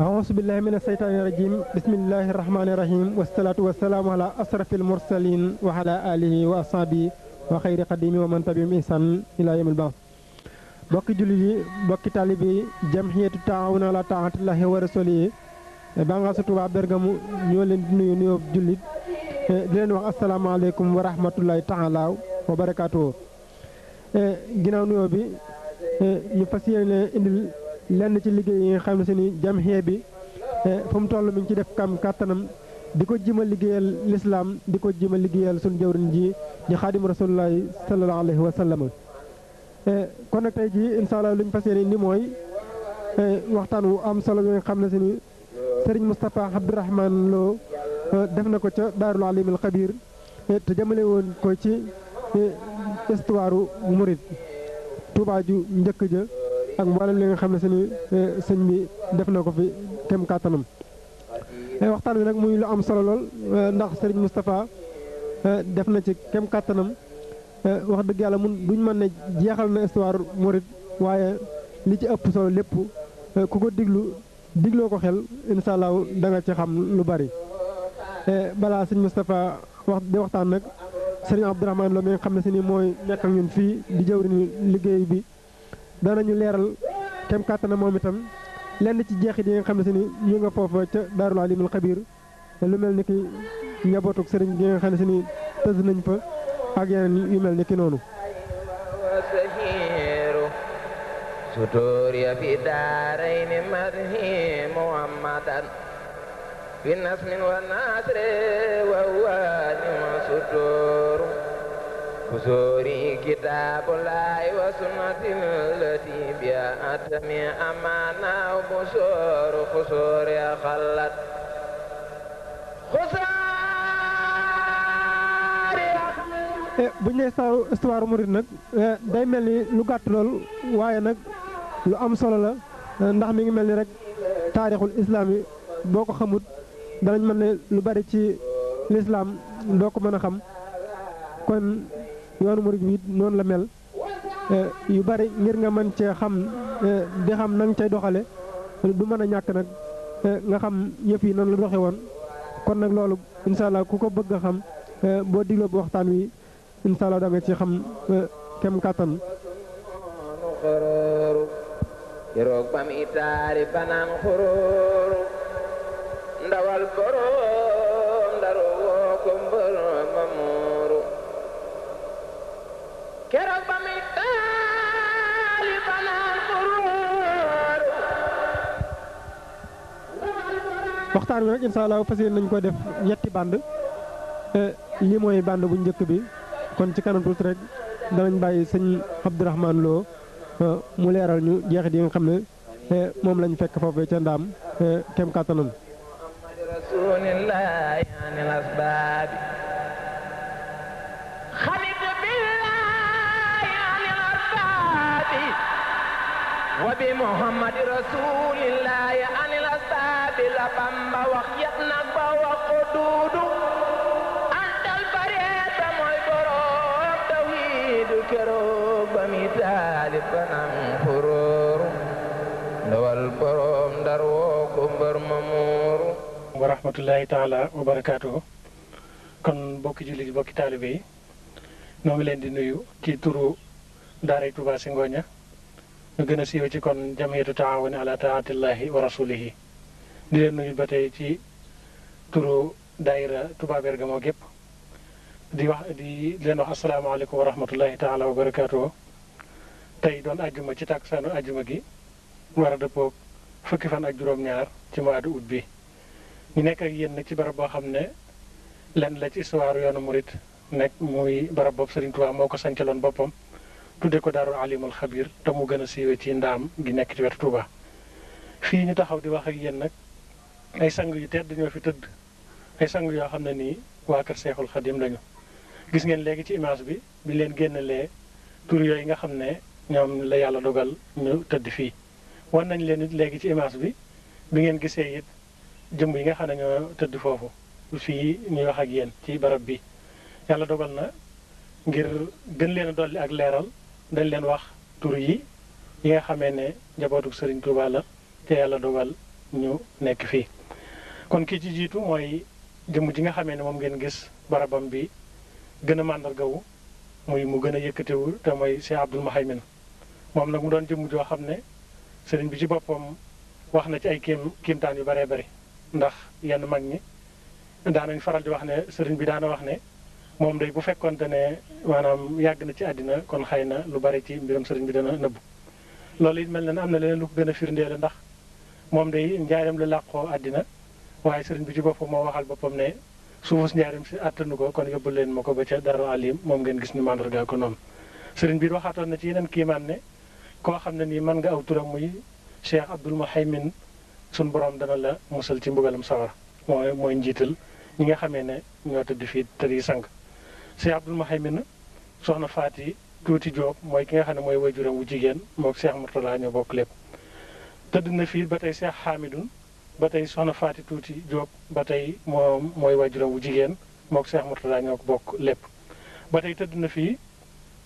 أعوذ بالله من الشيطان الرجيم بسم الله الرحمن الرحيم والصلاة والسلام على أشرف المرسلين وعلى آله وأصحابه وخير قديم ومن تبعهم إحسان إلى يوم البعث bokki jullit yi bokki taalibe yi jamhiyatu taawun ala taatillahi wa rasulihi bànqaasu Touba Bergamo ñoo leen di nuyu nuyoo jullit di leen wax asalaamaaleykum wa rahmatullahi taala wa barakaatuhu ginnaaw nuyoo bi ñu fas yéene indil lenn ci liggéey yi nga xam ne se ni jamhiya bi fu mu toll mi ngi ci def kam kàttanam di ko jima liggéeyal lislaam di ko jima liggéeyal suñu jawriñ ji di xaadim rasulullahi sallallahu alayhi wa sallam kon nag tey jii incha allah lu ñu fas yéene ni mooy waxtaan wu am solo bi nga xam ne se ni Serigne Moustapha Abdourahmane Lo def na ko ca Daarul Alimul Xabir te jëmale woon ko ci histoire murid Touba ju njëkk ja ak mboolem li nga xam ne se ni sëñ bi def na ko fi kem kàttanam waxtaan wi nag muy lu am solo lool ndax Serigne Moustapha def na ci kem kàttanam wax dëgg yàlla mun duñ mën ne jeexal na histoire murid waaye li ci ëpp solo lépp ku ko digloo ko xel incha allah da nga ci xam lu bari balaa sëñ Moustapha di waxtaan nag Serigne Abdourahmane Lo mi nga xam ne se ni mooy nekk ak ñun fii di jëwriñu liggéey bi danañu leeral kem kàttana moom itam lenn ci jeexit yi nga xam ne se ni ñu nga foofa ca Daarul Alimul Xabir lu mel ni ki njabootuk sëriñ gi nga xam ne se ni tëdd nañ fa ak yeneen yu mel ni ki noonu suturia fi daarayni madhi muhammadan fi nasmin wa nasre wa wani wa suturu kusuri kitabullahi wa sunnatin lati biha atami amana wa busuru kusuri khallat bu ñu nee histoire murid nag day mel ni lu gàtt lool waaye nag lu am solo la ndax mi ngi mel ni rek taarixul islam yi boo ko xamut danañ mën ne lu bari ci lislaam doo ko mën a xam kon yoonu murid bi noonu la mel yu bari ngir nga mën cee xam di xam na nga cay doxale du mën a ñàkk nag nga xam yëf yi nan la doxe woon kon nag loolu incha allah ku ko bëgg a xam boo digloo bu waxtaan wi incha allah da nga ci xam kem kàttan keroog bam itaari banaan xuróoru ndawal boroom ndaru woo ko mbër ma muuru keroog bam itaari banaan xuróoru waxtaan wi nag incha allah fas yéene nañ ko def ñetti band lii mooy band bu njëkk bi kon ci kanam tuuti rek danañ bàyyi sëñ Abdourahmane Lo mu leeral ñu jeexit yi nga xam ne moom lañ fekk foofee ca ndaam kem kàttanam rasulillahi anil asbab khalid billahi anil asbab wa bi muhammad rasulillahi anil asbab la bamba wax yat nag ba wax ko duudu keroog ba mi taalif banam xuróoru ndawal boroom ndar woo ko mbër ma muuru wa rahmatullahi taala wa barakaatuhu kon bokki jullit bokki taalibe yi noo ngi leen di nuyu ci turu daaray Touba si Ngoña ñu gën a siiwe ci kon jamiyatu taawuni ala taatillahi wa rasulihi di leen nuyu ba tey ci turu daayira Touba Bergamo gépp di leen wax asalaamaaleykum wa rahmatullahi taala wa barakaatu tey doon ajjuma ci takkusaanu ajjuma gi war a dëppoog fukki fan ak juróom-ñaar ci mois de août bi ñu nekk ak yéen nag ci barab boo xam ne lenn la ci histoire yoonu murit nekk muy barab boobu Serigne Touba moo ko sancaloon boppam tudde ko Daarul Alimul Xabir te mu gën a siiwe ci ndaam gi nekk ci wetu Touba. fii ñu taxaw di wax ak yéen nag ay sang yu tedd ñoo fi tëdd ay sang yoo xam ne nii waa kër Seexul Xadim lañu. gis ngeen léegi ci image bi leen génnalee tur yooyu nga xam ne ñoom la yàlla dogal ñu tëdd fii wan nañ leen it léegi ci image bi ngeen gisee it jëmb yi nga xam ne ñoo tëdd foofu fii ñuy wax ak yéen ci barab bi yàlla dogal na ngir gën leen a dolli ak leeral dañ leen wax tur yi nga xamee ne njabootu Serigne Touba la te yàlla dogal ñu nekk fii. kon kii ci jiitu mooy jëmm ji nga xamee ne moom ngeen gis barabam bi gën a màndargawu mu gën a yëkkatiwu te mooy Cheikh Abdoul Mouhaymin moom nag mu doon jëmm joo xam ne sëriñ bi ci boppam wax na ci ay kiimtaan yu baree bari ndax yenn mag ñi daanañ faral di wax ne sëriñ bi daana wax ne moom day bu fekkonte ne maanaam yàgg na ci àddina kon xëy na lu bari ci mbiram sëriñ bi dana nëbbu loolu it mel na ne am na leneen lu ko gën a firndeele ndax moom day njaareem la làqoo àddina waaye sëriñ bi ci boppam moo waxal boppam ne suufus njaareem si attanu ko kon yóbbu leen ma ko ba ca Daaru Alim moom ngeen gis ni mandarga ko noonu sëriñ bi waxaatoon na ci yeneen kiimaan ne koo xam ne nii mën nga aw turam muy Cheikh Abdoul Mouhaymin sun borom dana la musal ci mbugalam sawara mooy njiital ñi nga xamee ne ñoo tëdd fii tëri sang Cheikh Abdoul Mouhaymin soxna Faati Tuuti Jóob mooy ki nga xam ne mooy waajuram wu jigéen moog Cheikh Mourtala ñoo bokk lépp tëdd na fii ba tey Cheikh Hamidun ba tey soxna Faati Tuuti Jóob ba tey moom mooy waajuram wu jigéen moog Cheikh Mourtala ñoo bokk lépp ba tey tëdd na fii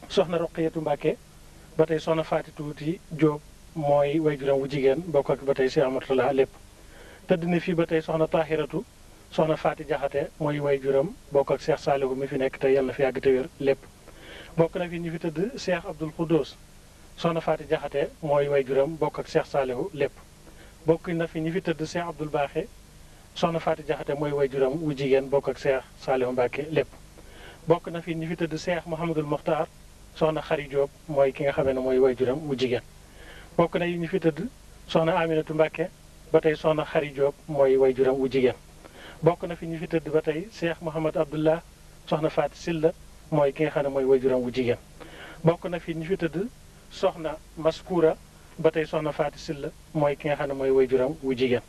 soxna Roqiyatu Mbàkke ba tey soxna Faati Tuuti Jóob mooy waajuram wu jigéen bokk ak ba tey Cheikh Mourtala lépp tëdd na fii ba tey soxna Tahiratu soxna Faati Jaxate mooy waajuram bokk ak Cheikh Saalihu mi fi nekk te yàlla na fi yàgg te wér lépp bokk na fi ñu fi tëdd Cheikh Abdoul Khoudous soxna Faati Jaxate mooy waajuram bokk ak Cheikh Saalihu lépp bokk na fi ñu fi tëdd Cheikh Abdoul Baaxe soxna Faati Jaxate mooy waajuram wu jigéen bokk ak Cheikh Saalihu Mbàkke lépp bokk na fi ñu fi tëdd Cheikh Mouhamadul Mokhtar soxna Xari Jóob mooy ki nga xamee ne mooy waajuram wu jigéen bokk na yi ñu fi tëdd soxna Aminatu Mbàkke ba tey soxna Xari Jóob mooy waajuram wu jigéen bokk na fi ñu fi tëdd ba tey Cheikh Mouhamad Abdullah soxna Faati Silla mooy ki nga xam ne mooy waajuram wu jigéen bokk na fi ñu fi tëdd soxna Maskura ba tey soxna Faati Silla mooy ki nga xam ne mooy waajuram wu jigéen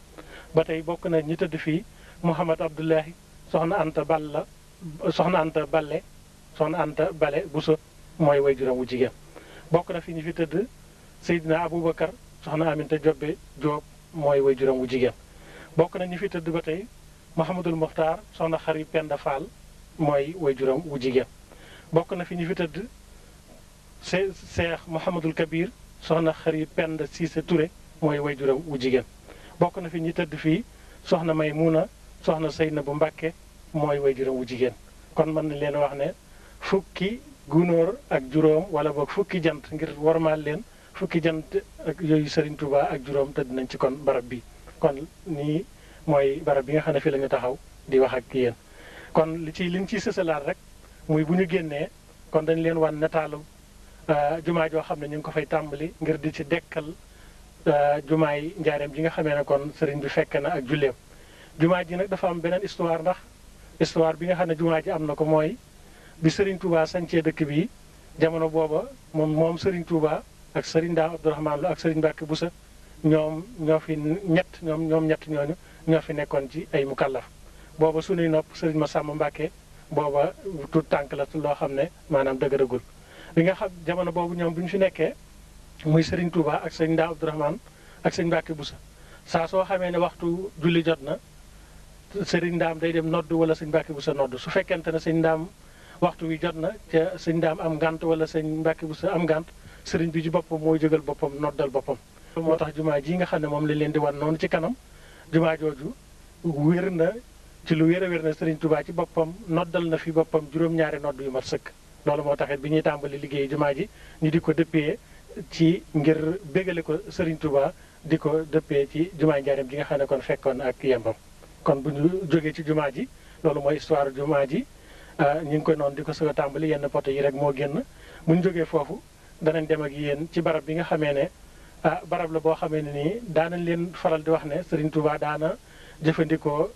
ba tey bokk na ñu tëdd fii Mouhamad Abdullahi soxna Anta Balla soxna Anta Balle soxna Anta Bale Buso mooy waajuram wu jigéen bokk na fi ñu fi tëdd Seydina Aboubacar soxna Aminta Jobbe Jóob mooy waajuram wu jigéen bokk na ñu fi tëdd ba tey Mouhamadul Mokhtar soxna Xari Penda Fall mooy waajuram wu jigéen bokk na fi ñu fi tëdd Cheikh Mouhamadul Kabir soxna Xari Penda Cissé Touré mooy waajuram wu jigéen bokk na fi ñu tëdd fii soxna Maymuna soxna Seynabu Mbàkke mooy waajuram wu jigéen kon mën na leen wax ne fukki gunóor ak juróom wala boog fukki jant ngir warmaal leen fukki jant ak yooyu Serigne Touba ak juróom tëdd nañ ci kon barab bi kon nii mooy barab bi nga xam ne fii la ñu taxaw di wax ak yéen kon liñ ciy sësalaat rek muy bu ñu génnee kon dañ leen wan nataalu jumaa joo xam ne ñu ngi ko fay tàmbali ngir di ci dekkal jumaay njaareem ji nga xamee ne kon sëriñ bi fekk na ak julleem jumaa ji nag dafa am beneen histoire ndax histoire bi nga xam ne jumaa ji am na ko mooy bi sëriñ Touba sancee dëkk bi jamono booba moom sëriñ Touba ak sëriñ Daam Abdourahmane Lo ak sëriñ Mbàkke Busa ñoom ñoo fi ñett ñooñu ñoo fi nekkoon ci ay mukallaf booba suñuy nopp sëriñ Masamba Mbàkke booba tout tànk la loo xam ne maanaam dëgëragul bi nga xam jamono boobu ñoom bu ñu fi nekkee muy sëriñ Touba ak sëriñ Daam Abdourahmane ak sëriñ Mbàkke Busa saa soo xamee ne waxtu julli jot na sëriñ Ndaam day dem nodd wala sëriñ Mbàkke Busa nodd su fekkente ne sëriñ Ndaam waxtu wi jot na ca sëriñ Ndaam am ngànt wala sëriñ Mbàkke Busa am ngànt sëriñ bi ci boppam mooy jógal boppam noddal boppam moo tax jumaa ji nga xam ne moom lañ leen di wan noonu ci kanam jumaa jooju wér na ci lu wér a wér na sëriñ Touba ci boppam noddal na fi boppam juróom-ñaari nodd yu mat sëkk loolu moo taxit bi ñuy tàmbali liggéey jumaa ji ñu di ko dëppee ci ngir bégale ko sëriñ Touba di ko dëppee ci jumaa njaareem ji nga xam ne kon fekkoon ak yembam kon bu ñu jógee ci jumaa ji loolu mooy histoire jumaa ji ñu ngi koy noonu di ko sëg a tàmbali yenn poto yi rek moo génn bu ñu jógee foofu danañ dem ak yéen ci barab bi nga xamee ne barab la boo xamee ne nii daanañ leen faral di wax ne Serigne Touba daana jëfandikoo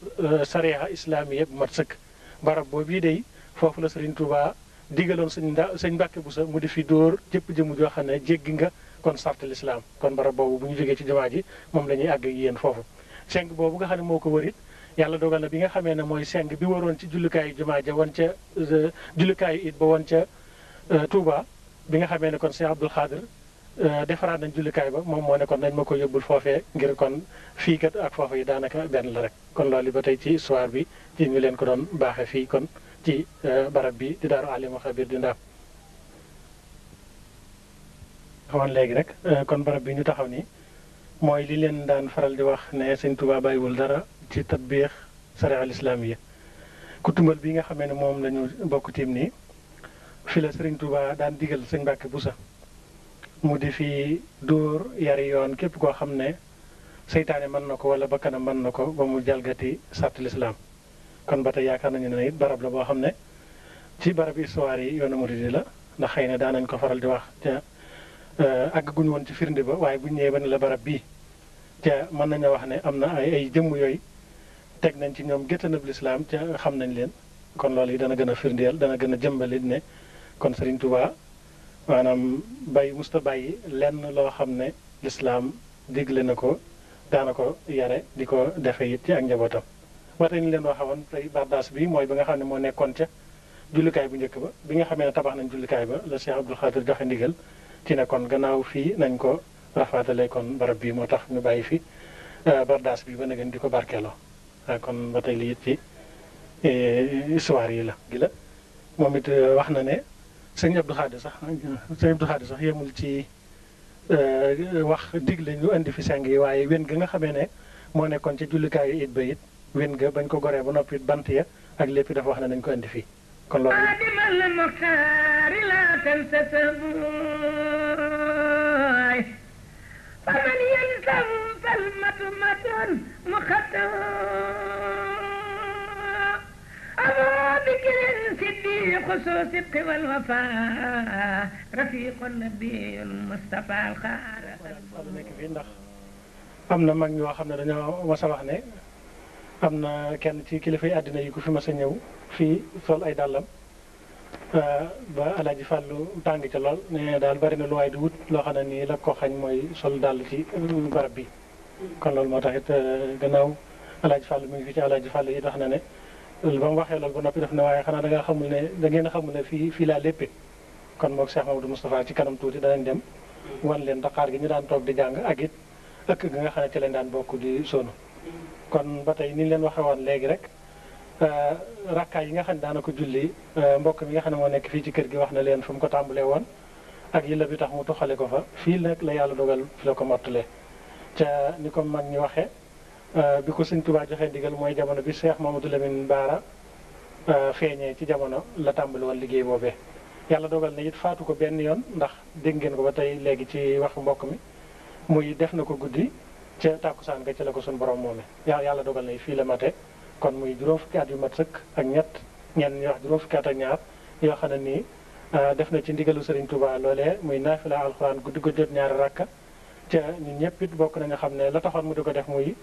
sariya islamiya bu mat sëkk barab boobu bii day foofu la Serigne Touba digaloon sëñ Mbàkke Busa mu di fi dóor jëpp jëmu joo xam ne jéggi nga kon sartal islam kon barab boobu bu ñu jógee ci jumaa ji moom la ñuy àgg ak yéen foofu seng boobu nga xam ne moo ko wërit yàlla dogal na bi nga xamee ne mooy seng bi waroon ci jullukaayu jumaa ja woon ca jullukaayu it ba woon ca Touba bi nga xamee ne kon Cheikh Abdoul Khadir defaraat nañ jullikaay ba moom moo ne kon nañ ma ko yóbbul foofee ngir kon fii kat ak foofu yi daanaka benn la rek kon loolu ba tey ci histoire bi ci ñu leen ko doon baaxee fii kon ci barab bi di Daaru Alimul Xabiir di Ndaam xawoon léegi rek kon barab bi ñu taxaw nii mooy li leen daan faral di wax ne sëñ Tuubaa bàyyiwul dara ci tatbiix sariya al islaamiya ku tumbal bi nga xamee ne moom la ñu bokk tiim nii fi la sëriñ Tuubaa daan digal sëñ Mbàkke Buso mu di fi dóor yari yoon képp koo xam ne seytaane mën na ko wala bakkanam mën na ko ba mu jalgati sàrt lislaam kon ba tey yaakaar nañu ne it barab la boo xam ne ci barab histoire yi yoonu murid la ndax xëy na daanañ ko faral di wax ca àgg guñu woon ci firnde ba waaye bu ñu ñëwee ba ne la barab bii ca mën nañoo wax ne am na ay jëmm yooyu teg nañ ci ñoom géttanab lislaam ca xam nañ leen kon loolu yi dana gën a firndeel dana gën a jëmbali ne kon Serigne Touba maanaam musta bàyyi lenn loo xam ne lislaam digle na ko daana ko yare di ko defe it ci ak njabootam ba tey ñu leen waxoon tey bardaas bi mooy bi nga xam ne moo nekkoon ca jullikaay bu njëkk ba bi nga xamee ne tabax nañ jullikaay ba la Cheikh Abdoul Khadir joxe ndigal ci ne kon gannaaw fii nañ ko rafaatale kon barab bi moo tax ñu bàyyi fi bardaas bi ba na gën di ko barkeeloo kon ba tey lii ci histoire yi la gi la moom it wax na ne sëñ Abdou Khadir sax yemul ci wax digle ñu indi fi seng yi waaye wen ga nga xamee ne moo nekkoon ci jullikaayu it ba it wen ga bañ ko goree ba noppi bant ya ak lépp dafa wax ne nañ ko indi fii kon loolu فمن يلزم فالمتمة مخطئ أبو بكر صديق صدق والوفاء رفيق النبي المصطفى الخار ndax am na mag ñoo xam ne dañoo mas a wax ne am na kenn ci kilifa yi àddina yi ku fi mas a ñëw fii sol ay dàllam ba Alaaji Fàllu tàng ca lool ne daal bari na lu waay di wut loo xam ne nii la ko xañ mooy sol dàll ci barab bi kon loolu moo tax it gannaaw Alaaji Fàllu mi ngi fi ci Alaaji Fàllu yi wax na ne ba mu waxee loolu ba noppi def na waaye xanaa da ngeen a xamul ne fii laa léppe kon moog Cheikh Mamadou Moustapha ci kanam tuuti danañ dem wan leen Dakar gi ñu daan toog di jàng ak it ëkk gi nga xam ne ci leen daan bokk di sonu kon ba tey ni leen waxee woon léegi rek rakkaay yi nga xam ne daana ko julli mbokk mi nga xam ne moo nekk fii ci kër gi wax na leen fu mu ko tàmbalee woon ak yilla bi tax mu tuxale ko fa fii nag la yàlla dogal fi la ko mottalee ca ni ko mag ñi waxee bi ko sëñ Tuubaa joxee ndigal mooy jamono bi Cheikh Mamadou Lamine Baara feeñee ci jamono la tàmbali woon liggéey boobee yàlla dogal na it faatu ko benn yoon ndax dégg ngeen ko ba tey léegi ci waxu mbokk mi muy def na ko guddi ca tàkkusaan nga ci la ko suñu borom moome yàlla dogal na it fii la mate kon muy juróom fukki at yu mat sëkk ak ñenn ñu wax juróom fukki at ak ñaar yoo xam ne nii def na ci ndigalu Serigne Touba loolee muy naafila alxuraan guddi ko jot ñaari rakka ca ñun ñëpp it bokk nañu xam ne la taxoon mu di ko def muy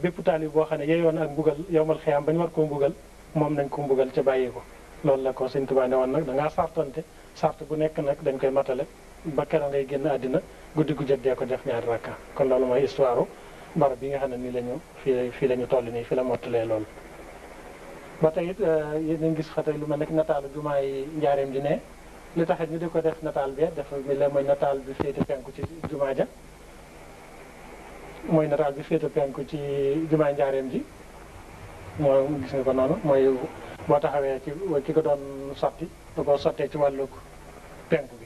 bépp taalib boo xam ne yeyoon ak mbugal yowmal xiyaam bañ war koo mbugal moom nañ ko mbugal ca bàyyi ko loolu la ko Serigne Touba ne woon nag da ngaa sartante sart bu nekk nag dañ koy matale ba keroog ngay génn àddina guddi gu jot dee ko def ñaari rakka kon loolu mooy histoire barab bi nga xam ne nii la ñu fii la ñu toll nii fi la mottalee loolu ba tey it yéen a ngi gis fa tey lu mel ne nataalu jumaa yi njaareem ji ne li taxit ñu di ko def nataal bi dafa mi la mooy nataal bi féete penku ci jumaa ja mooy nataal bi féete penku ci jumaa njaareem ji moo gis nga ko noonu mooy boo taxawee ci ko doon sotti da ko sottee ci wàllug penku bi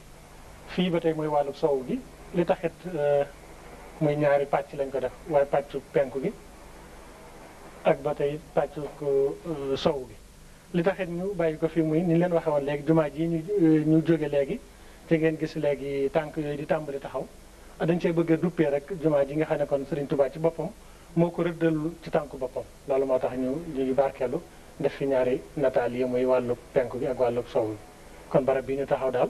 fii ba tey mooy wàllug sowu gi li taxit muy ñaari pàcc lañ ko def waaye pàccu penku gi ak ba tey pàccu sowu gi li taxit ñu bàyyi ko fi muy ni leen waxe woon léegi jumaa ji ñu jóge léegi ci ngeen gis léegi tànk yooyu di tàmbali taxaw dañ cee bëgg a duppee rek jumaa ji nga xam ne kon Serigne Touba ci boppam moo ko rëddal ci tànku boppam loolu moo tax ñu barkeelu def fi ñaari nataal yi muy wàllu penku gi ak wàllu sowu gi kon barab bi ñu taxaw daal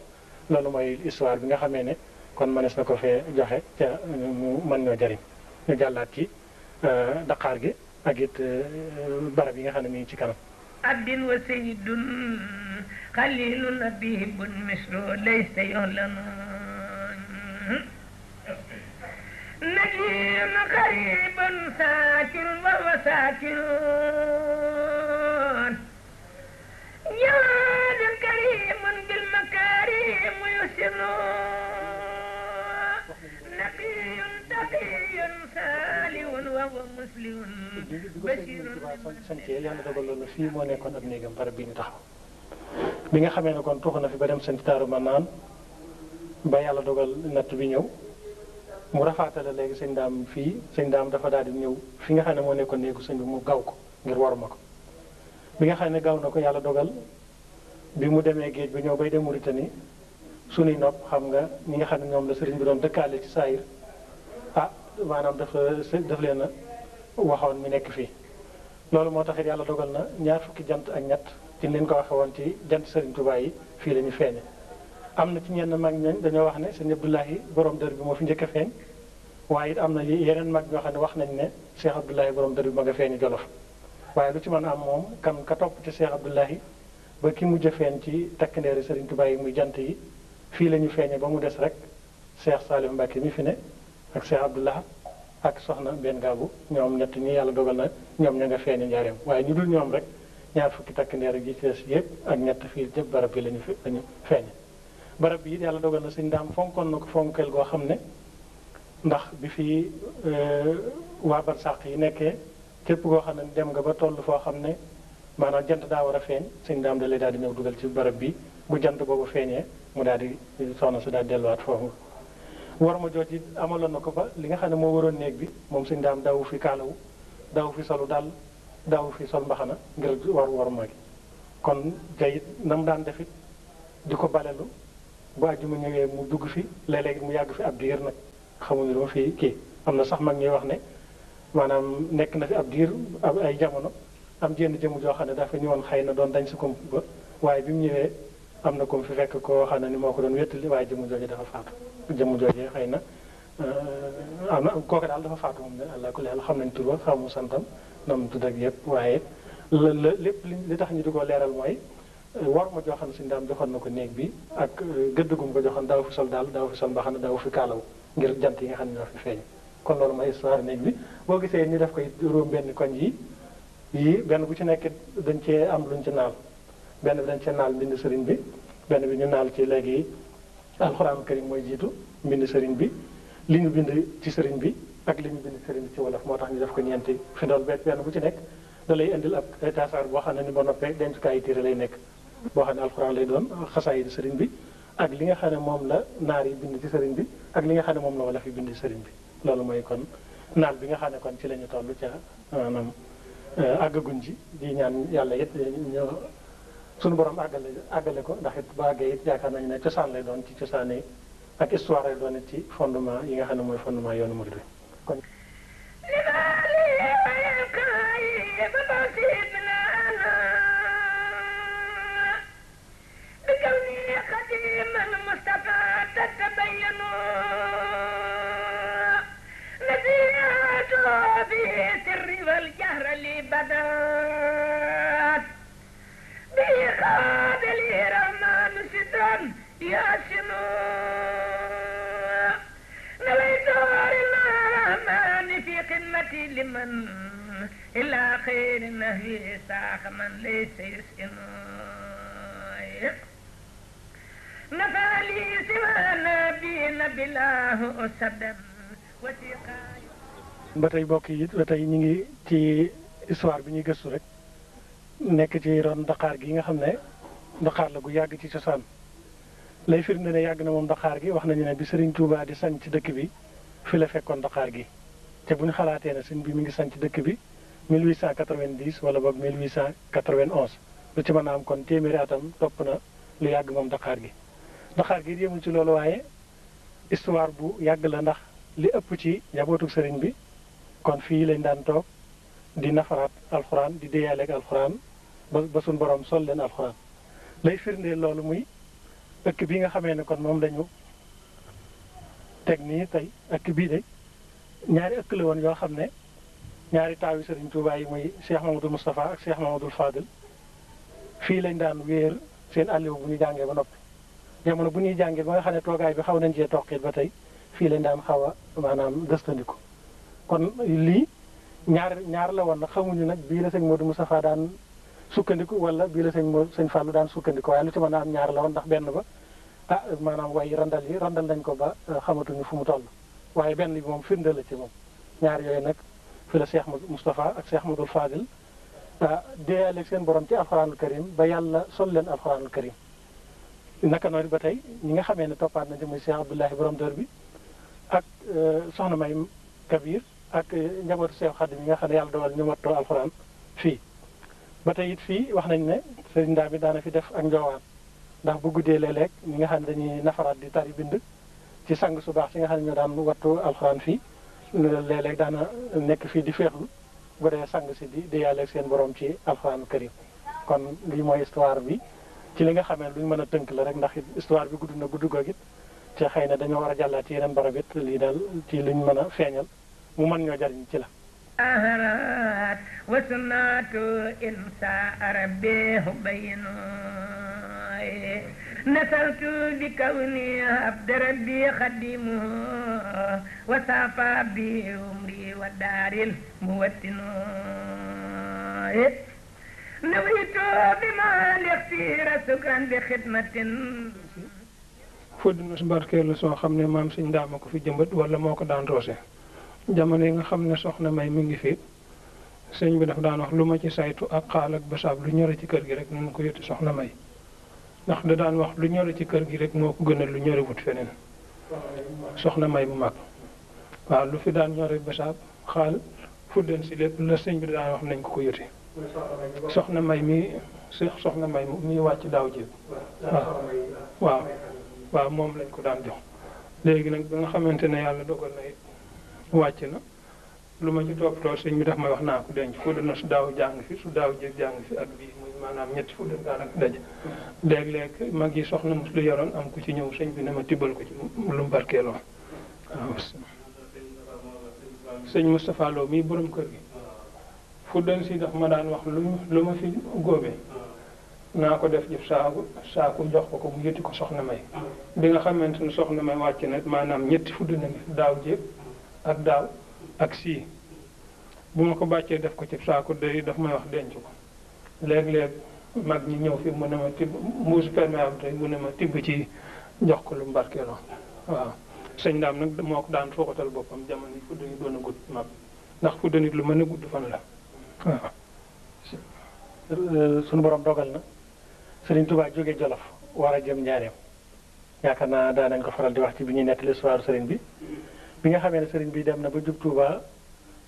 loolu mooy histoire bi nga xamee ne kon mënees na ko fee joxe ca mu mën ñoo jëriñ ñu jàllaat ci Dakar gi ak it barab yi nga xam ne mi ngi ci kanam abdin wa sayyidun xalilun abibun misru laysa yu'lan najiyun qaribun saakirun wa huwa saakirun jawadun karimun bil makarim yusiru naqiyun taqiyun salihun wa huwa muslimun basirun santee yàlla dogal loolu fii moo nekkoon ab néegam barab bi ñu taxaw bi nga xamee ne kon tuxu na fi ba dem sant Daaru Manaan ba yàlla dogal natt bi ñëw mu rafaatale léegi sëñ daam fii sëñ daam dafa daal di ñëw fi nga xam ne moo nekkoon néegu sëñ bi mu gaw ko ngir waruma ko bi nga xam ne gaw na ko yàlla dogal bi mu demee géej bi ñëw bay dem Mauritanie sunuy nopp xam nga ñi nga xam ne ñoom la sëriñ bi doon dëkkaale ci saayir maanaam daf leen a waxoon mi nekk fii loolu moo tax it yàlla dogal na ñaar fukki jant ak ñett ci leen ko waxe woon ci jant sëriñ Tuubaa yi fii la ñu feeñe am na ci ñenn mag ñooñ dañoo wax ne sëñ Abdoulahi borom dër bi moo fi njëkk a feeñ waaye it am na yeneen mag ñoo xam ne wax nañ ne Cheikh Abdoulahi borom dër bi ma nga feeñi Jolof waaye lu ci mën a am moom kan ka topp ci Cheikh Abdoulahi ba ki mujj a feeñ ci takk ndeeri sëriñ Tuubaa yi muy jant yi fii la ñu feeñe ba mu des rek Cheikh Salif Mbacke mi fi ne ak Cheikh Abdoulahi ak soxna benn gaabu ñoom ñett ñi yàlla dogal na ñoom ña nga feeñe njaareem waaye ñu dul ñoom rek ñaar fukki takk ndeer gi ci des yëpp ak ñett fii jëpp barab bi lañu feeñe barab bi it yàlla dogal na sëñ daam fonkoon na ko fonkeel goo xam ne ndax bi fii waa barsàq yi nekkee képp koo xam ne dem nga ba toll foo xam ne maanaam jant daa war a feeñ sëñ daam da lay daal di ñëw dugal ci barab bi bu jant boobu feeñee mu daal di soxna si daal di delluwaat foofu war ma jooju amaloon na ko ba li nga xam ne moo waroon néeg bi moom sëñ daam daawu fi kaalawu daawu fi solu daal daawu fi sol mbaxana ngir war ma gi kon tey nam daan defit di ko balelu bu àjjuma ñëwee mu dugg fi léeg-léeg mu yàgg fi ab diir nag xamuñu lu ma fi kii am na sax mag ñuy wax ne maanaam nekk na fi ab diir ab ay jamono am jenn jëmu joo xam ne dafa ñëwoon xëy na doon dañ si ko ba waaye bi mu ñëwee am na ko fi fekk koo xam ne ni moo ko doon wéttali waaye jëmu jooju dafa faatu jëmu joojee xëy na am na kooku daal dafa faatu moom ne allah kulli xel xam nañ tur ba xamu santam nam tudd ak yëpp waaye lépp li tax ñu di ko leeral mooy war ma joxoon suñu daam joxoon na ko néeg bi ak gëdd gum ko joxoon daaw fi sol daal daaw fi sol mbaxana daaw fi kaalaw ngir jant yi nga xam ne ñoo fi feeñ kon loolu mooy histoire néeg bi boo gisee ñu def koy juróom benn koñ yii benn bu ci nekk dañ cee am luñ ci naal benn bi dañ cee naal mbind sëriñ bi benn bi ñu naal ci léegi alxuraan karim mooy jiitu mbind sëriñ bi li ñu bind ci sëriñ bi ak li ñu bind sëriñ bi ci wolof moo tax ñu def ko ñeenti fi dool benn bu ci nekk da lay indil ab tasaar boo xam ne ni ba noppee dencukaay téere lay nekk boo xam ne alxuraan lay doon xasaay di sëriñ bi ak li nga xam ne moom la naar yi bind ci sëriñ bi ak li nga xam ne moom la wolof yi bind ci sëriñ bi loolu mooy kon naal bi nga xam ne kon ci la ñu toll ca maanaam àggaguñ ci di ñaan yàlla it ñoo suñu borom àggale ko ndax it bu àggee it yaakaar nañu ne cosaan lay doon ci cosaan yi ak histoire lay doon it ci fondement yi nga xam ne mooy fondement yoonu murid bi kon لمن إلى خير النهي ساق من ليس يسئن نفع لي سوى نبينا بالله أسدا وثيقا ba tey bokk yi ba tey ñu ngi ci histoire bi ñuy gëstu rek nekk ci ron Dakar gi nga xam ne Dakar la gu yàgg ci cosaan lay firnde ne yàgg na moom Dakar gi wax nañu ne bi Serigne Touba di sañ ci dëkk bi fi la fekkoon Dakar gi te bu ñu xalaatee ne sëñ bi mi ngi sanc dëkk bi 1890 wala boog 1891 lu ci mën a am kon téeméeri atam topp na lu yàgg moom Dakar gi Dakar gi yemul ci loolu waaye histoire bu yàgg la ndax li ëpp ci njabootu sëriñ bi kon fii lañ daan toog di nafaraat alxuraan di déyaaleeg alxuraan ba suñ borom sol leen alxuraan lay firndeel loolu muy ëkk bi nga xamee ne kon moom lañu teg nii tey ëkk bii de ñaari ëkk la woon yoo xam ne ñaari taawi Serigne Touba yi muy Cheikh Mamadou Moustapha ak Cheikh Mamadou Fadil fii lañ daan wéer seen àlliw bu ñu jàngee ba noppi jamono bu ñuy jàngee ba nga xam ne toogaay bi xaw nañ cee toqit ba tey fii lañ daan xaw a maanaam gëstandiku kon lii ñaar la woon nag xamuñu nag bii la sëñ Modou Moustapha daan sukkandiku wala bii la sëñ Fallou daan sukkandiku waaye lu ci mën a am ñaar la woon ndax benn ba maanaam way randal nañ ko ba xamatuñu fu mu toll waaye benn bi moom firnde la ci moom ñaar yooyu nag fi la Cheikh Moustapha ak Cheikh Mamadou Fadil déeyaleeg seen borom ci alxuraanul karim ba yàlla sol leen alxuraanul karim naka noonu ba tey ñi nga xamee ne toppaat na ci muy Cheikh Abdoulahi borom dër bi ak soxna May Kabir ak njabootu Seex Xaadim yi nga xam ne yàlla dogal ñu wattoo alxuraan fii. ba tey it fii wax nañ ne sëriñ Ndaa bi daana fi def ak njoowaan ndax bu guddee léeg-léeg ñi nga xam ne dañuy nafaraat di tari bind ci sang su baax si nga xam ne ñoo daan wattu alxuraan fii léeg-léeg daana nekk fii di féexlu bu dee sang si di yàlla ak seen borom ci alxuraan karim kon lii mooy histoire bi ci li nga xamee luñ mën a tënk la rek ndax histoire bi gudd na gudd goog it te xëy na dañoo war a jàllaat ci yeneen barab it lii daal ci luñ mën a feeñal mu mën ñoo jariñ ci la أهرات وسنات إنساء ربي بينو نسلت بكوني عبد ربي خدمه وسافى بي عمري ودار الموتن نويت بما الاختير سكرا بخدمة foddu na si barkeelu soo xam ne maam Sëñ Ndaama ko fi jëmbat wala moo ko daan roose jamono yi nga xam ne soxna May mi ngi fi sëñ bi daf daan wax lu ma ci saytu ak xaal ak basaab lu ñore ci kër gi rek nañ ko yëtti soxna May ndax da daan wax lu ñore ci kër gi rek moo ko gënal lu ñore wut feneen soxna May bu mag waaw lu fi daan ñore basaab xaal fuddan si lépp la sëñ bi daan wax nañ ko yëtti soxna May mi soxna May mi wàcc daaw jéeg waaw waaw moom lañ ko daan jox léegi nag ba nga xamante ne yàlla dogal na it wàcc na lu ma ci toppatoo sëñ bi daf may wax naa ko denc fudd na su daaw jàng fi su daaw jéeg jàng fi ak bii muy maanaam ñetti fudd daanaka daje léeg-léeg mag yi soxna mos lu yoroon am ku ci ñëw sëñ bi ne ma tibbal ko ci lu mu barkeeloo waaw sëñ Moustapha Lo mii borom kër gi fuddan si daf ma daan wax lu ma fi góobee naa ko def jëf saaku jox ko mu yëtti ko soxna May bi nga xamante ne soxna May wàcc na maanaam ñetti fudd na ngi daaw jéeg ak daaw ak sii bu ma ko bàccee def ko ci saaku day daf may wax denc ko léeg-léeg mag ñi ñëw fi mu ne ma tibb mbuusu perméable tey mu ne ma tibb ci jox ko lu mu barkeeloo waaw sëñ Ndaam nag moo ko daan fooxatal boppam jamono yi fudd yi doon a gudd mag ndax fudd nit lu mën a gudd fan la waaw suñu borom dogal na Sëriñ Tuubaa jóge Jolof war a jëm Njaareem yaakaar naa daanañ ko faral di wax ci bi ñuy nettali histoire sëriñ bi bi nga xamee ne sëriñ bi dem na ba jub Touba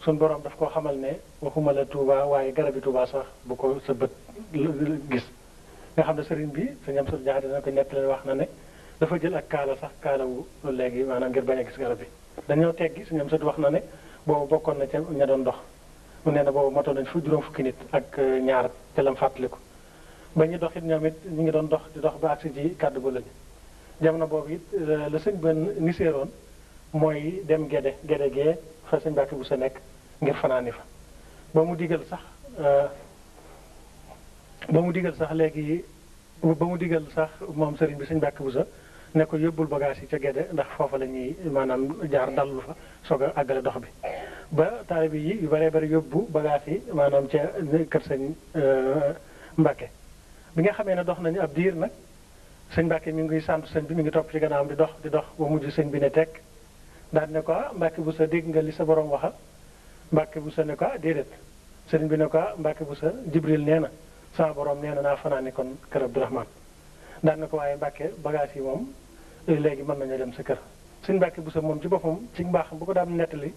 suñ borom daf koo xamal ne waxuma la Touba waaye garabi Touba sax bu ko sa bët gis nga xam ne sëriñ bi sa ñam sut jaxate dana ko nettali wax na ne dafa jël ak kaala sax kaalawu léegi maanaam ngir bañ a gis garab bi dañoo teggi sa ñam sut wax na ne boobu bokkoon na ca ña doon dox mu nee na boobu motoon nañ juróom fukki nit ak ñaar ca lam fàttaliku ba ñu dox it ñoom it ñu ngi doon dox di dox ba agsi ci kàddu bu lañu jamono boobu it la sëñ ben niseeroon mooy dem gede gee fa sëñ Mbàkke bu sa nekk ngir fanaani fa ba mu digal sax léegi ba mu digal sax moom sëriñ bi sëñ Mbàkke bu sa ne ko yóbbul bagage yi ca gede ndax foofa la ñuy maanaam jaar dallu fa soog a àggale dox bi ba taalibe yi yu bëree bëri yóbbu bagage yi maanaam ca kër sëñ Mbàkke bi nga xamee ne dox nañu ab diir nag sëñ Mbàkke mi ngi sant sëñ bi mi ngi topp ci gannaawam di dox ba mujj sëñ bi ne tekk daal ne ko Mbàkke bu sa dégg nga li sa borom waxa Mbàkke bu sa ne ko déedéet sëñ bi ne ko Mbàkke bu sa Jibril nee na sama borom nee na naa fanaani kon kër Abdourahman daal ne ko waaye Mbàkke bagage yi moom léegi mën nañoo dem sa kër sëñ Mbàkke bu sa moom ci boppam ci mbaaxam bu ko daan nettali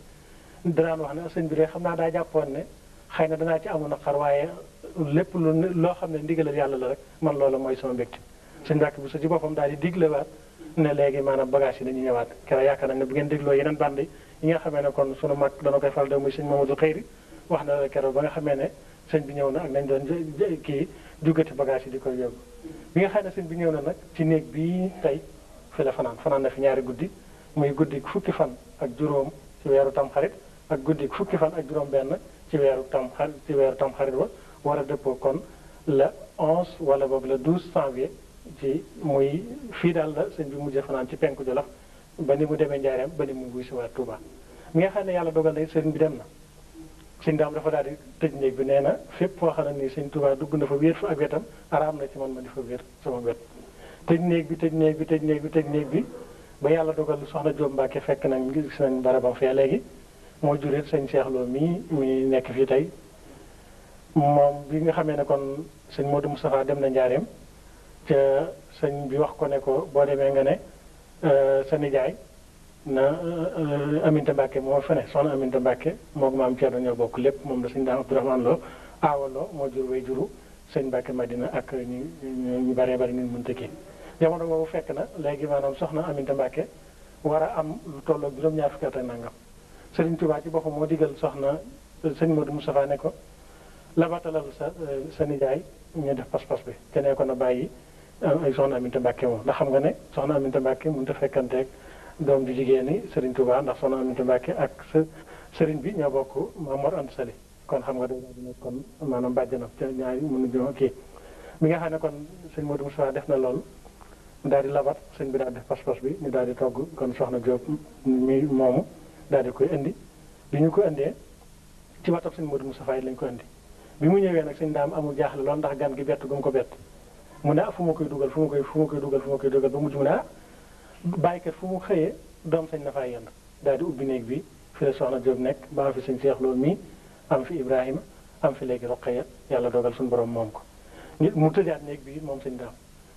daan wax ne sëñ bi de xam naa daa jàppoon ne xëy na danaa ci amoon naqar waaye lépp loo xam ne ndigalal yàlla la rek man loola mooy sama mbégte sëñ Mbàkke bu sa ci boppam daal di diglewaat ne léegi maanaam bagage yi dañuy ñëwaat keroog yaakaar nañ ne bu ngeen dégloo yeneen band yi nga xamee ne kon sunu mag dana koy fal de muy sëñ Mamadou Xëyri wax na la keroog ba nga xamee ne sëñ bi ñëw na ak nañ doon kii jugati bagage yi di koy yóbbu bi nga xam ne sëñ bi ñëw na nag ci néeg bii tey fi la fanaan na fi ñaari guddi muy guddi fukki fan ak juróom ci weeru tamxarit ak guddi fukki fan ak juróom benn ci weeru tamxarit ba war a dëppoo kon le 11 wala boog le 12 janvier ci muy fii daal la sëñ bi mujjee fanaan ci penku Jolof ba ni mu demee Njaareem ba ni mu wuy si waat Touba mi nga xam ne yàlla dogal na sëñ bi dem na sëñ daam dafa daal di tëj néeg bi nee na fépp foo xam ne nii sëñ Touba dugg na fa wéet fa ak wetam araam na ci man ma di fa wéet sama wet tëj néeg bi ba yàlla dogal soxna Jóob Mbàkke fekk nañ gis nañ barabam fee léegi moo jureet sëñ Cheikh Lo mii muy nekk fii tey moom bi nga xamee ne kon sëñ Modou Moustapha dem na Njaareem ca sëñ bi wax ko ne ko boo demee nga ne sa nijaay na Aminta Mbacke moo fa ne soxna Aminta Mbacke moom maam Thierno ñoo bokk lépp moom la sëñ Daam Abdourahmane Lo aawaloo moo jur way juru sëñ Mbacke Madina ak ñu baree bari ñu mënta kii jamono boobu fekk na léegi maanaam soxna Aminta Mbacke war a am lu tolloog juróom-ñaar fukki at ak nangam Sëriñ Tuubaa ci boppam moo digal soxna sëñ Modou Moustapha ne ko labatalal sa nijaay ñu def pas-pas bi te ne ko na bàyyi ay soxna Aminta Mbacke moom ndax xam nga ne soxna Aminta Mbacke mënut a fekkanteeg doom ju jigéen ñi Sëriñ Tuubaa ndax soxna Aminta Mbacke ak sëriñ bi ñoo bokk Maam Mor Anta Sali kon xam nga day nekk kon maanaam bàjjanam ca ñaari mënuñoo kii mi nga xam ne kon sëñ Modou Moustapha def na loolu daal di labat sëñ bi daal def pas-pas bi ñu daal di togg kon soxna Diop mi moomu daal di koy indi bi ñu ko indee ci watab sëñ Modou Moustapha yi lañ ko indi bi mu ñëwee nag sëñ Daam amul jaaxle lool ndax gan gi bett gu mu ko bett mu ne fu ma koy dugal ba mujj mu ne bàyyikat fu mu xëyee doom sañ na faa yend daal di ubbi néeg bi fi la soxna Diop nekk ba am fi sëñ Cheikh Lo mii am fi Ibrahima am fi léegi Roqaya yàlla dogal suñu borom moom ko mu tëjaat néeg bi moom sëñ Daam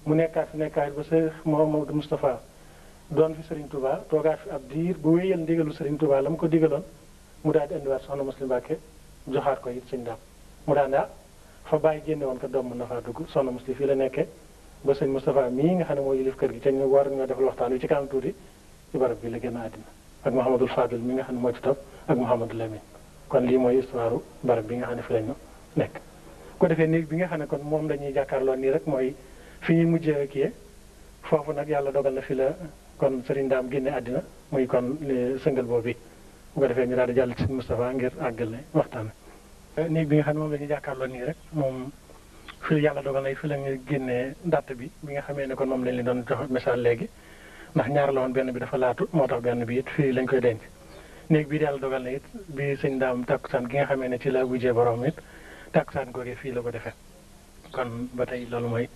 mu nekkaat ba Cheikh Mouhamadou Moustapha doon fi Serigne Touba toogaat fi ab diir bu wéyal ndigalu Serigne Touba la mu ko digaloon mu daal di indiwaat soxna Muslim Mbàkke joxaat ko it sëñ Daam mu daan fa bàyyi génne woon ko doom mën na faa dugg soxna Muslim fii la nekkee ba sëñ Moustapha mii nga xam ne moo yilif kër gi te ñu war ñoo defal waxtaan wi ci kanam tuuti ci barab bi la génn àddina ak Mouhamadul Fadil mi nga xam ne moo ci topp ak Mouhamadou Lamine kon lii mooy histoire barab bi nga xam ne fi la ñu nekk ko defee néeg bi nga xam ne kon moom la ñuy jàkkaarloo nii rek mooy fi ñuy mujjee kii foofu nag yàlla dogal na fi la kon Serigne Daam génne àddina muy kon sëngal boobu bi bu ko defee ñu daal di jàll ci sëñ Moustapha ngir àggale waxtaan néeg bi nga xam ne moom la ñuy jàkkaarloo nii rek moom fi yàlla dogal na fi la ñu génnee date bi nga xamee ne kon moom lañ leen doon jox message léegi ndax ñaar la woon benn bi dafa laatu moo tax benn bi it fii lañ koy denc néeg bii yàlla dogal na it bi sëñ Daam takkusaan gi nga xamee ne ci la wujjee borom it takkusaan googee fii la ko defee kon ba tey loolu mooy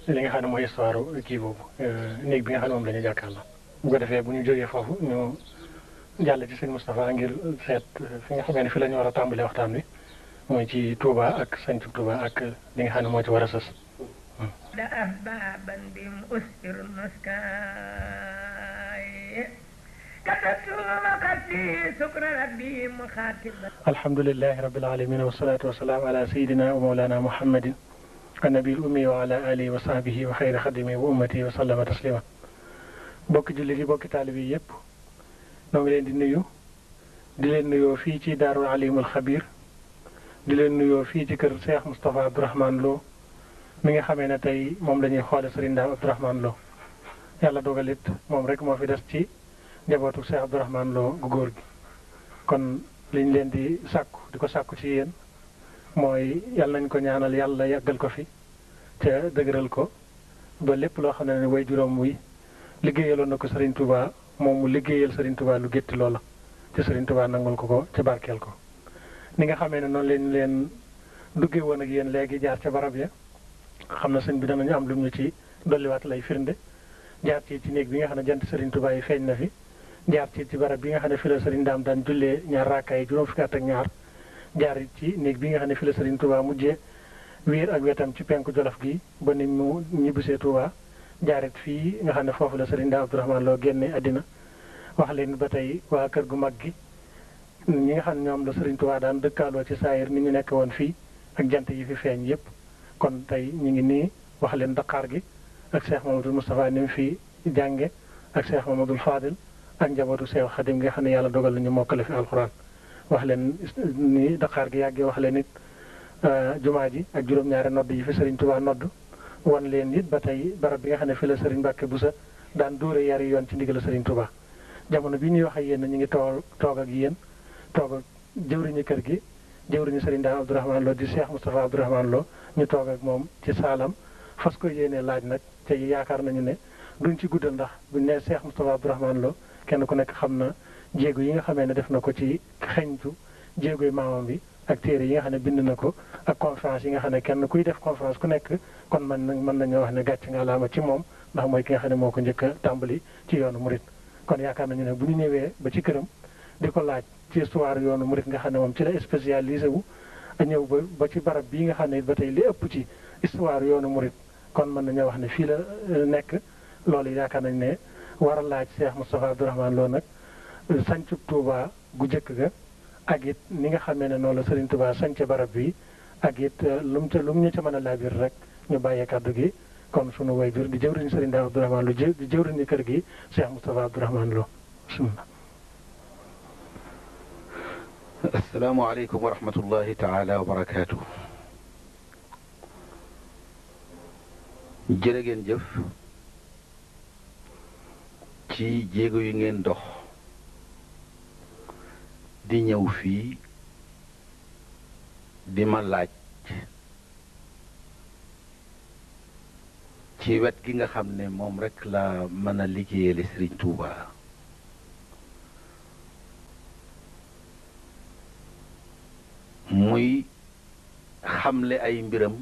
li nga xam ne mooy histoire kii boobu néeg bi nga xam ne moom la ñu jàkkaarloo bu ko defee bu ñu jógee foofu ñu jàll ci sëñ Moustapha ngir seet fi nga xamee ne fi la ñu war a tàmbalee waxtaan wi mooy ci Touba ak sañcu Touba ak li nga xam ne moo ci war a sës da ahbaban bim usir nuskaay katatuma kati sukra rabbi mukhatiba alhamdulillahi rabbil alamin wa salatu wa salam ala sayidina wa mawlana muhammadin annabi ummi wa ala alihi wa sahbihi wa xayri xadimi wa ummati wa sallama taslima bokki jullit yi bokki taalib yi yëpp noo ngi leen di nuyu di leen nuyoo fii ci daarul alimul xabir di leen nuyoo fii ci kër Cheikh Moustapha Abdourahmane Lo mi nga xamee ne tey moom la ñuy xoole Serigne Daam Abdourahmane Lo yàlla dogalit moom rek moo fi des ci njabootu Cheikh Abdourahmane Lo gu góor gi kon liñ leen di sàkku di ko sàkku ci yéen mooy yàlla nañ ko ñaanal yàlla yàggal ko fi te dëgëral ko ba lépp loo xam ne way juróom wi liggéeyaloon na ko Serigne Touba moom mu liggéeyal Serigne Touba lu gétti loola te Serigne Touba nangul ko ca barkeel ko ni nga xamee ne noonu leen duggee woon ak yéen léegi jaar ca barab ya xam na sëñ bi danañu am lu ñu ci dolliwaat lay firnde jaar ci néeg bi nga xam ne jant Serigne Touba yi feeñ na fi jaar ci barab bi nga xam ne fi la Serigne Daam daan jullee ñaar raakaay juróom fukki at ak ñaar jaar ci néeg bi nga xam ne fi la Serigne Touba mujjee wiir ak wetam ci penku jolof gi ba ni mu ñibbisee Touba jaarit fii nga xam ne foofu la Serigne Daam Abdourahmane Lo génne àddina wax leen ba tey waa kër gu mag gi ñi nga xam ne ñoom la Serigne Touba daan dëkkaaloo ci saayir ni ñu nekk woon fii ak jant yi fi feeñ yépp kon tey ñu ngi nii wax leen Dakar gi ak Cheikh Mamadou Moustapha ni mu fi jànge ak Cheikh Mamadou Fadil ak njabootu Cheikh Khadim nga xam ne yàlla dogal nañu mokkale fi alxuraan wax leen ni Dakar gi yàggee wax leen it jumaa ji ak juróom-ñaari nodd yi fi Serigne Touba nodd wan leen it ba tey barab bi nga xam ne fi la Serigne Mbacke Boussa daan dóore yari yoon ci ndigal Serigne Touba jamono bi ñuy wax ak yéen ñu ngi toog ak yéen toog ak jëwriñu kër gi jëwriñu Serigne Daam Abdourahmane Lo di Cheikh Moustapha Abdourahmane Lo ñu toog ak moom ci saalam fas ko yéene laaj nag te yaakaar nañu ne duñ ci guddal ndax buñ ne Cheikh Moustapha Abdourahmane Lo kenn ku nekk xam na jéego yi nga xamee ne def na ko ci xeñtu jéegoy maamam bi ak téere yi nga xam ne bind na ko ak conférence yi nga xam ne kenn kuy def conférence ku nekk kon mën nañoo wax ne gàcc nga laama ci moom ndax mooy ki nga xam ne moo ko njëkk a tàmbali ci yoonu murit kon yaakaar nañu ne bu ñu ñëwee ba ci këram di ko laaj ci histoire yoonu murit nga xam ne moom ci la spécialisé wu ñëw ba ci barab bii nga xam ne ba tey li ëpp ci histoire yoonu murit kon mën nañoo wax ne fii la nekk loolu yaakaar nañ ne war a laaj Cheikh Moustapha Abdourahmane Lo nag sancu Touba gu jëkk ga ak it ni nga xamee ne noonu la Serigne Touba sance barab bi ak it lu mu ñu ca mën a laabir rek ñu bàyyee kàddu gi kon sunu wayjur di jëwriñ Serigne Daam Abdourahmane Lo di jëwriñ kër gi Cheikh Moustapha Abdourahmane Lo bismillah. asalaamaaleykum wa rahmatullahi taala wa barakaatu. jërë ngeen jëf ci jéego yi ngeen dox di ñëw fii di ma laaj ci wet gi nga xam ne moom rekk la mën a liggéeyale Sëriñ Tuuba muy xamle ay mbiram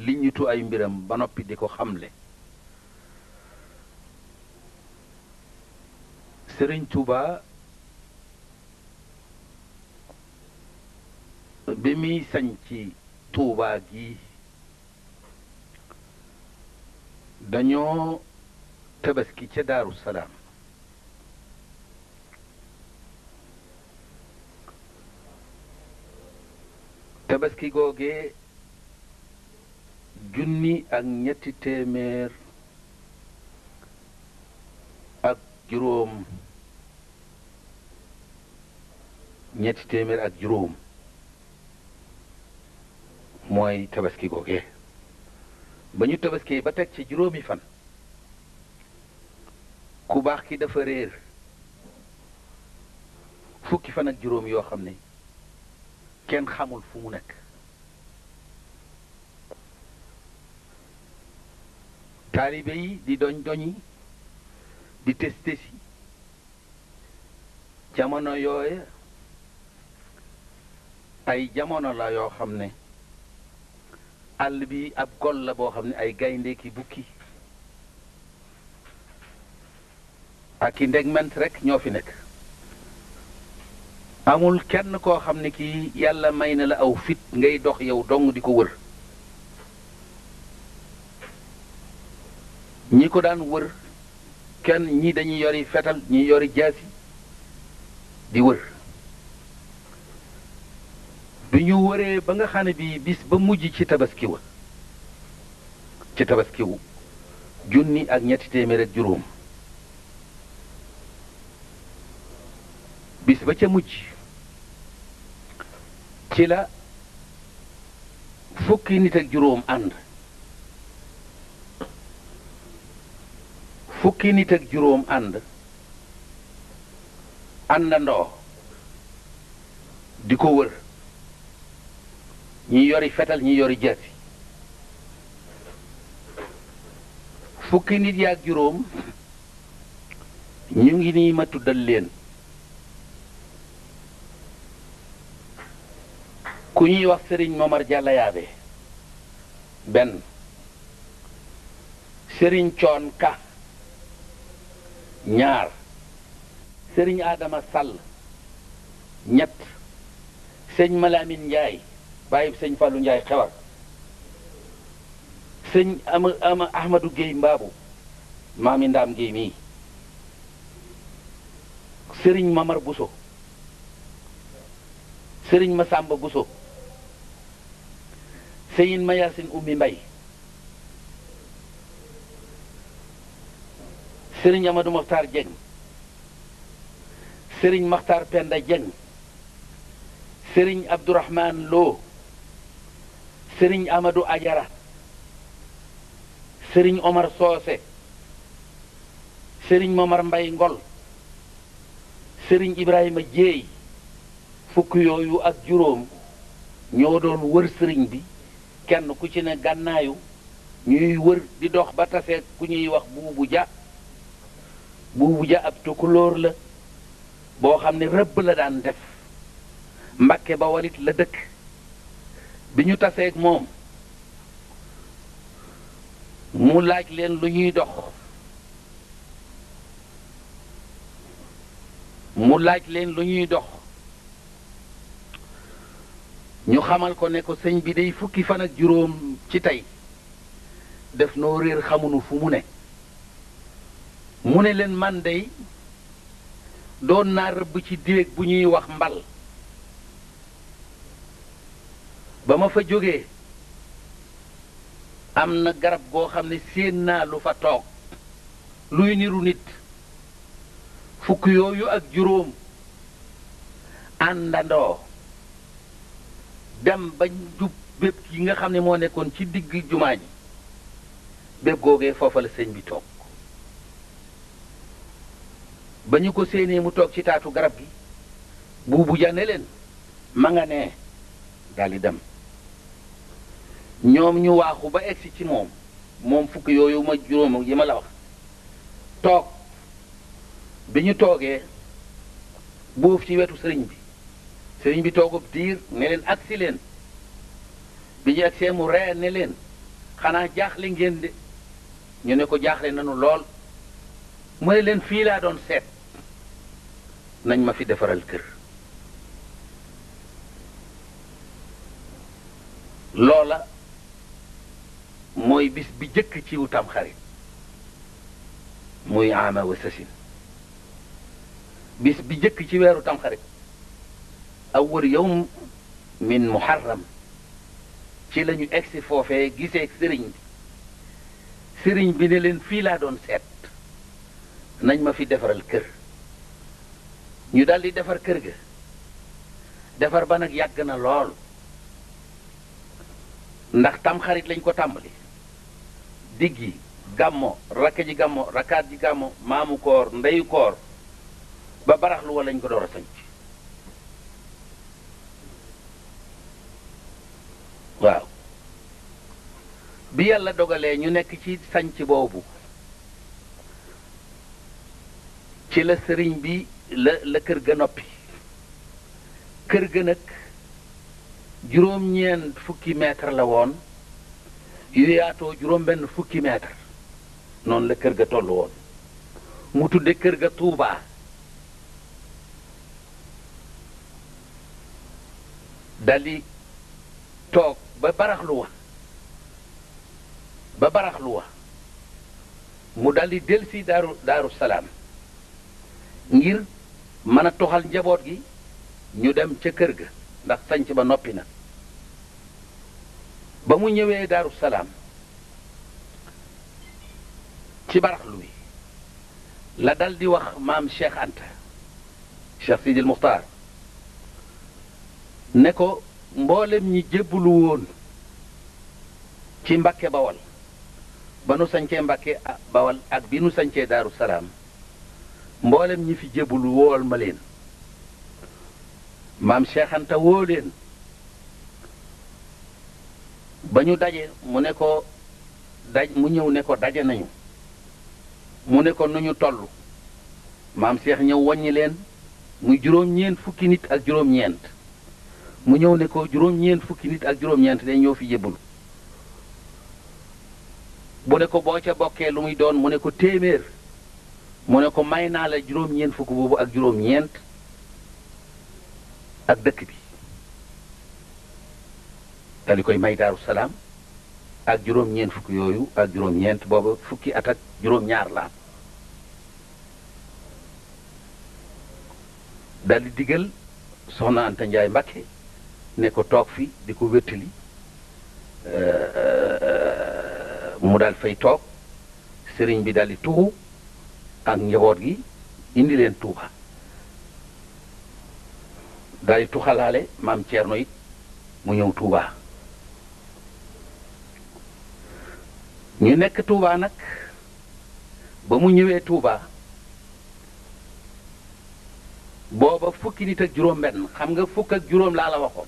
liñitu ay mbiram ba noppi di ko xamle. Sëriñ Tuuba bi muy sañ ci Tuuba gi dañoo tabaski ca Daaru Salaam tabaski googee junni ak ñetti téeméer ak juróom ñetti téeméer ak juróom mooy tabaski googee ba ñu tabaski ba teg ci juróomi fan ku baax ki dafa réer fukki fan ak juróom yoo xam ne kenn xamul fu mu nekk taalibe yi di doñi di tesi jamono yooye ay jamono la yoo xam ne àll bi ab gol la boo xam ne ay gaynde ki bukki ak i ndegment rek ñoo fi nekk amul kenn koo xam ne kii yàlla may na la aw fit ngay dox yow dong di ko wër ñi ko daan wër kenn ñi dañuy yori fetal ñi yori jaasi di wër bi ñu wëree ba nga xam ne bii bis ba mujj ci tabaskiwa ci tabaskiwu junni ak ñetti téeméer ak juróom bis ba ca mujj ci la fukki nit ak juróom ànd fukki nit ak juróom àndandoo di ko wër ñi yori fetal ñi yori jaasi fukki nit yaak juróom ñu ngi nii ma tuddal leen ku ñuy wax Sëriñ Momar Jàlla Yaabe benn Sëriñ Coon Ka ñaar Sëriñ Adama Sall ñett sëñ Malamin Njaay bàyyi sëñ Fàllu Njaay xewar sëñ ama Ahmadu Géey Mbaabu maami Ndaam Géey mii Sëriñ Mamar Buso Sëriñ Masamba Buso Sëriñ Mayasin Ummi Mbay Sëriñ Amadou Mokhtar Dieng Sëriñ Mokhtar Penda Dieng Sëriñ Abdourahman Lo Sëriñ Amadou Ajara Sëriñ Omar Soose Sëriñ Momar Mbay Ngol Sëriñ Ibrahima Jéey fukk yooyu ak juróom ñoo doon wër sëriñ bi kenn ku ci ne gànnaayu ñuy wër di dox ba taseet ku ñuy wax buubu ja ab tukulóor la boo xam ne rëbb la daan def Mbàkke ba walit la dëkk bi ñu taseeg moom mu laaj leen lu ñuy dox ñu xamal ko ne ko sëñ bi day fukki fan ak juróom ci tey def noo réer xamunu fu mu ne mu ne leen man dey doon naa rëbb ci déeg bu ñuy wax mbal ba ma fa jógee am na garab goo xam ne séen naa lu fa toog luy niru nit fukk yooyu ak juróom àndandoo dem ba jub bépp yi nga xam ne moo nekkoon ci digg jumaa ji bépp googee foofa la sëñ bi toog ba ñu ko séenee mu toog ci taatu garab gi buubu jane leen ma nga nee daldi dem ñoom ñu waaxu ba egsi ci moom fukk yooyu ma juróom yi ma la wax toog bi ñu toogee buuf ci wetu sëriñ bi toogub diir ne leen agsi leen bi ñu agsee mu ree ne leen xanaa jaaxle ngeen de ñu ne ko jaaxle nanu lool mu ne leen fii laa doon seet nañ ma fi defaral kër loola mooy bis bi jëkk ci wutam xarit muy ama wa sasin bis bi jëkk ci weeru tamxarit awwal yawm min muharram ci lañu egsi foofee gisee sëriñ bi ne leen fii laa doon seet nañ ma fi defaral kër ñu daldi defar kër ga defar ba nag yàgg na lool ndax tamxarit lañ ko tàmbali diggi gàmmo rakk ji gàmmo rakkaat ji gàmmo maamu koor ndeyu koor ba baraxlu wa lañ ko door a sanc waaw bi yàlla dogalee ñu nekk ci sanc boobu ci la sëriñ bi la kër ga noppi kër ga nag juróom-ñeent fukki mètre la woon yu yaatoo juróom-benn fukki mètre noonu la kër ga toll woon mu tudde kër ga Tuubaa daldi toog ba baraxlu wa mu daldi delsi daaru salaam ngir mën a toxal njaboot gi ñu dem ca kër ga ndax sanc ba noppi na ba mu ñëwee daaru salaam ci baraxlu wi la daldi wax maam Cheikh Anta Cheikh Sidil Muxtaar ne ko mboolem ñi jébbalu woon ci Mbàkke Bawal ba nu sañcee Mbàkke Bawal ak bi nu sañcee Daaru Salaam mboolem ñi fi jébbalu wool ma leen maam Cheikh Anta woo leen ba ñu daje mu ne ko mu ñëw ne ko daje nañu mu ne ko nu ñu toll maam Cheikh ñëw wàññi leen muy juróom-ñeent fukki nit ak juróom-ñeent mu ñëw ne ko juróom-ñeent fukki nit ak juróom-ñeent dañ ñoo fi jébbalu bu ne ko boo ca bokkee lu muy doon mu ne ko téeméer mu ne ko may naa la juróom-ñeent fukk boobu ak juróom-ñeent ak dëkk bi dali koy may Daaru Salaam ak juróom-ñeent fukk yooyu ak juróom-ñeent boobu fukki at ak juróom-ñaar la am daldi digal soxna Anta Njaay Mbàkke ne ko toog fi di ko wéttali mu daal fay toog sëriñ bi daldi tuxu ak njaboot gi indi leen Tuuba daldi tuxalaale maam Ceerno it mu ñëw Tuuba ñu nekk Tuuba nag ba mu ñëwee Tuuba booba fukki nit ak juróom benn xam nga fukk ak juróom laa la waxoon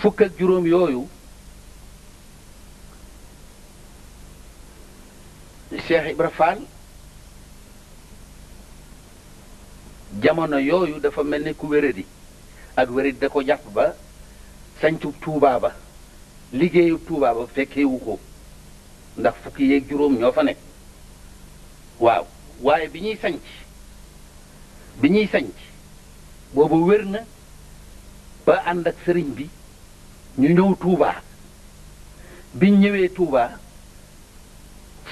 fukk ak juróom yooyu Cheikh Ibra Fall jamono yooyu dafa mel ni ku wéradi ak wéradi da ko jàpp ba sañcu Tuuba ba liggéeyu Tuuba ba fekkeewu ko ndax fukki yeeg juróom ñoo fa nekk waaw waaye bi ñuy sañc boobu wér na ba ànd ak sëriñ bi ñu ñëw Tuuba biñ ñëwee Tuuba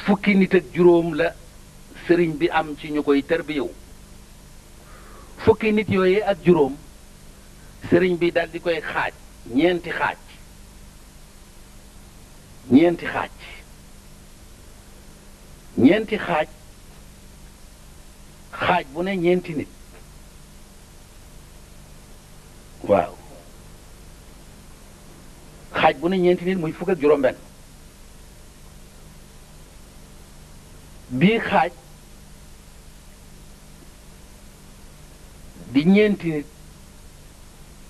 fukki nit ak juróom la sëriñ bi am ci ñu koy tarbiyewu fukki nit yooyee ak juróom sëriñ bi dal di koy xaaj ñeenti xaaj xaaj bu ne ñeenti nit waaw xaaj bu ne ñeenti nit muy fukk ak juróom benn bii xaaj di ñeenti nit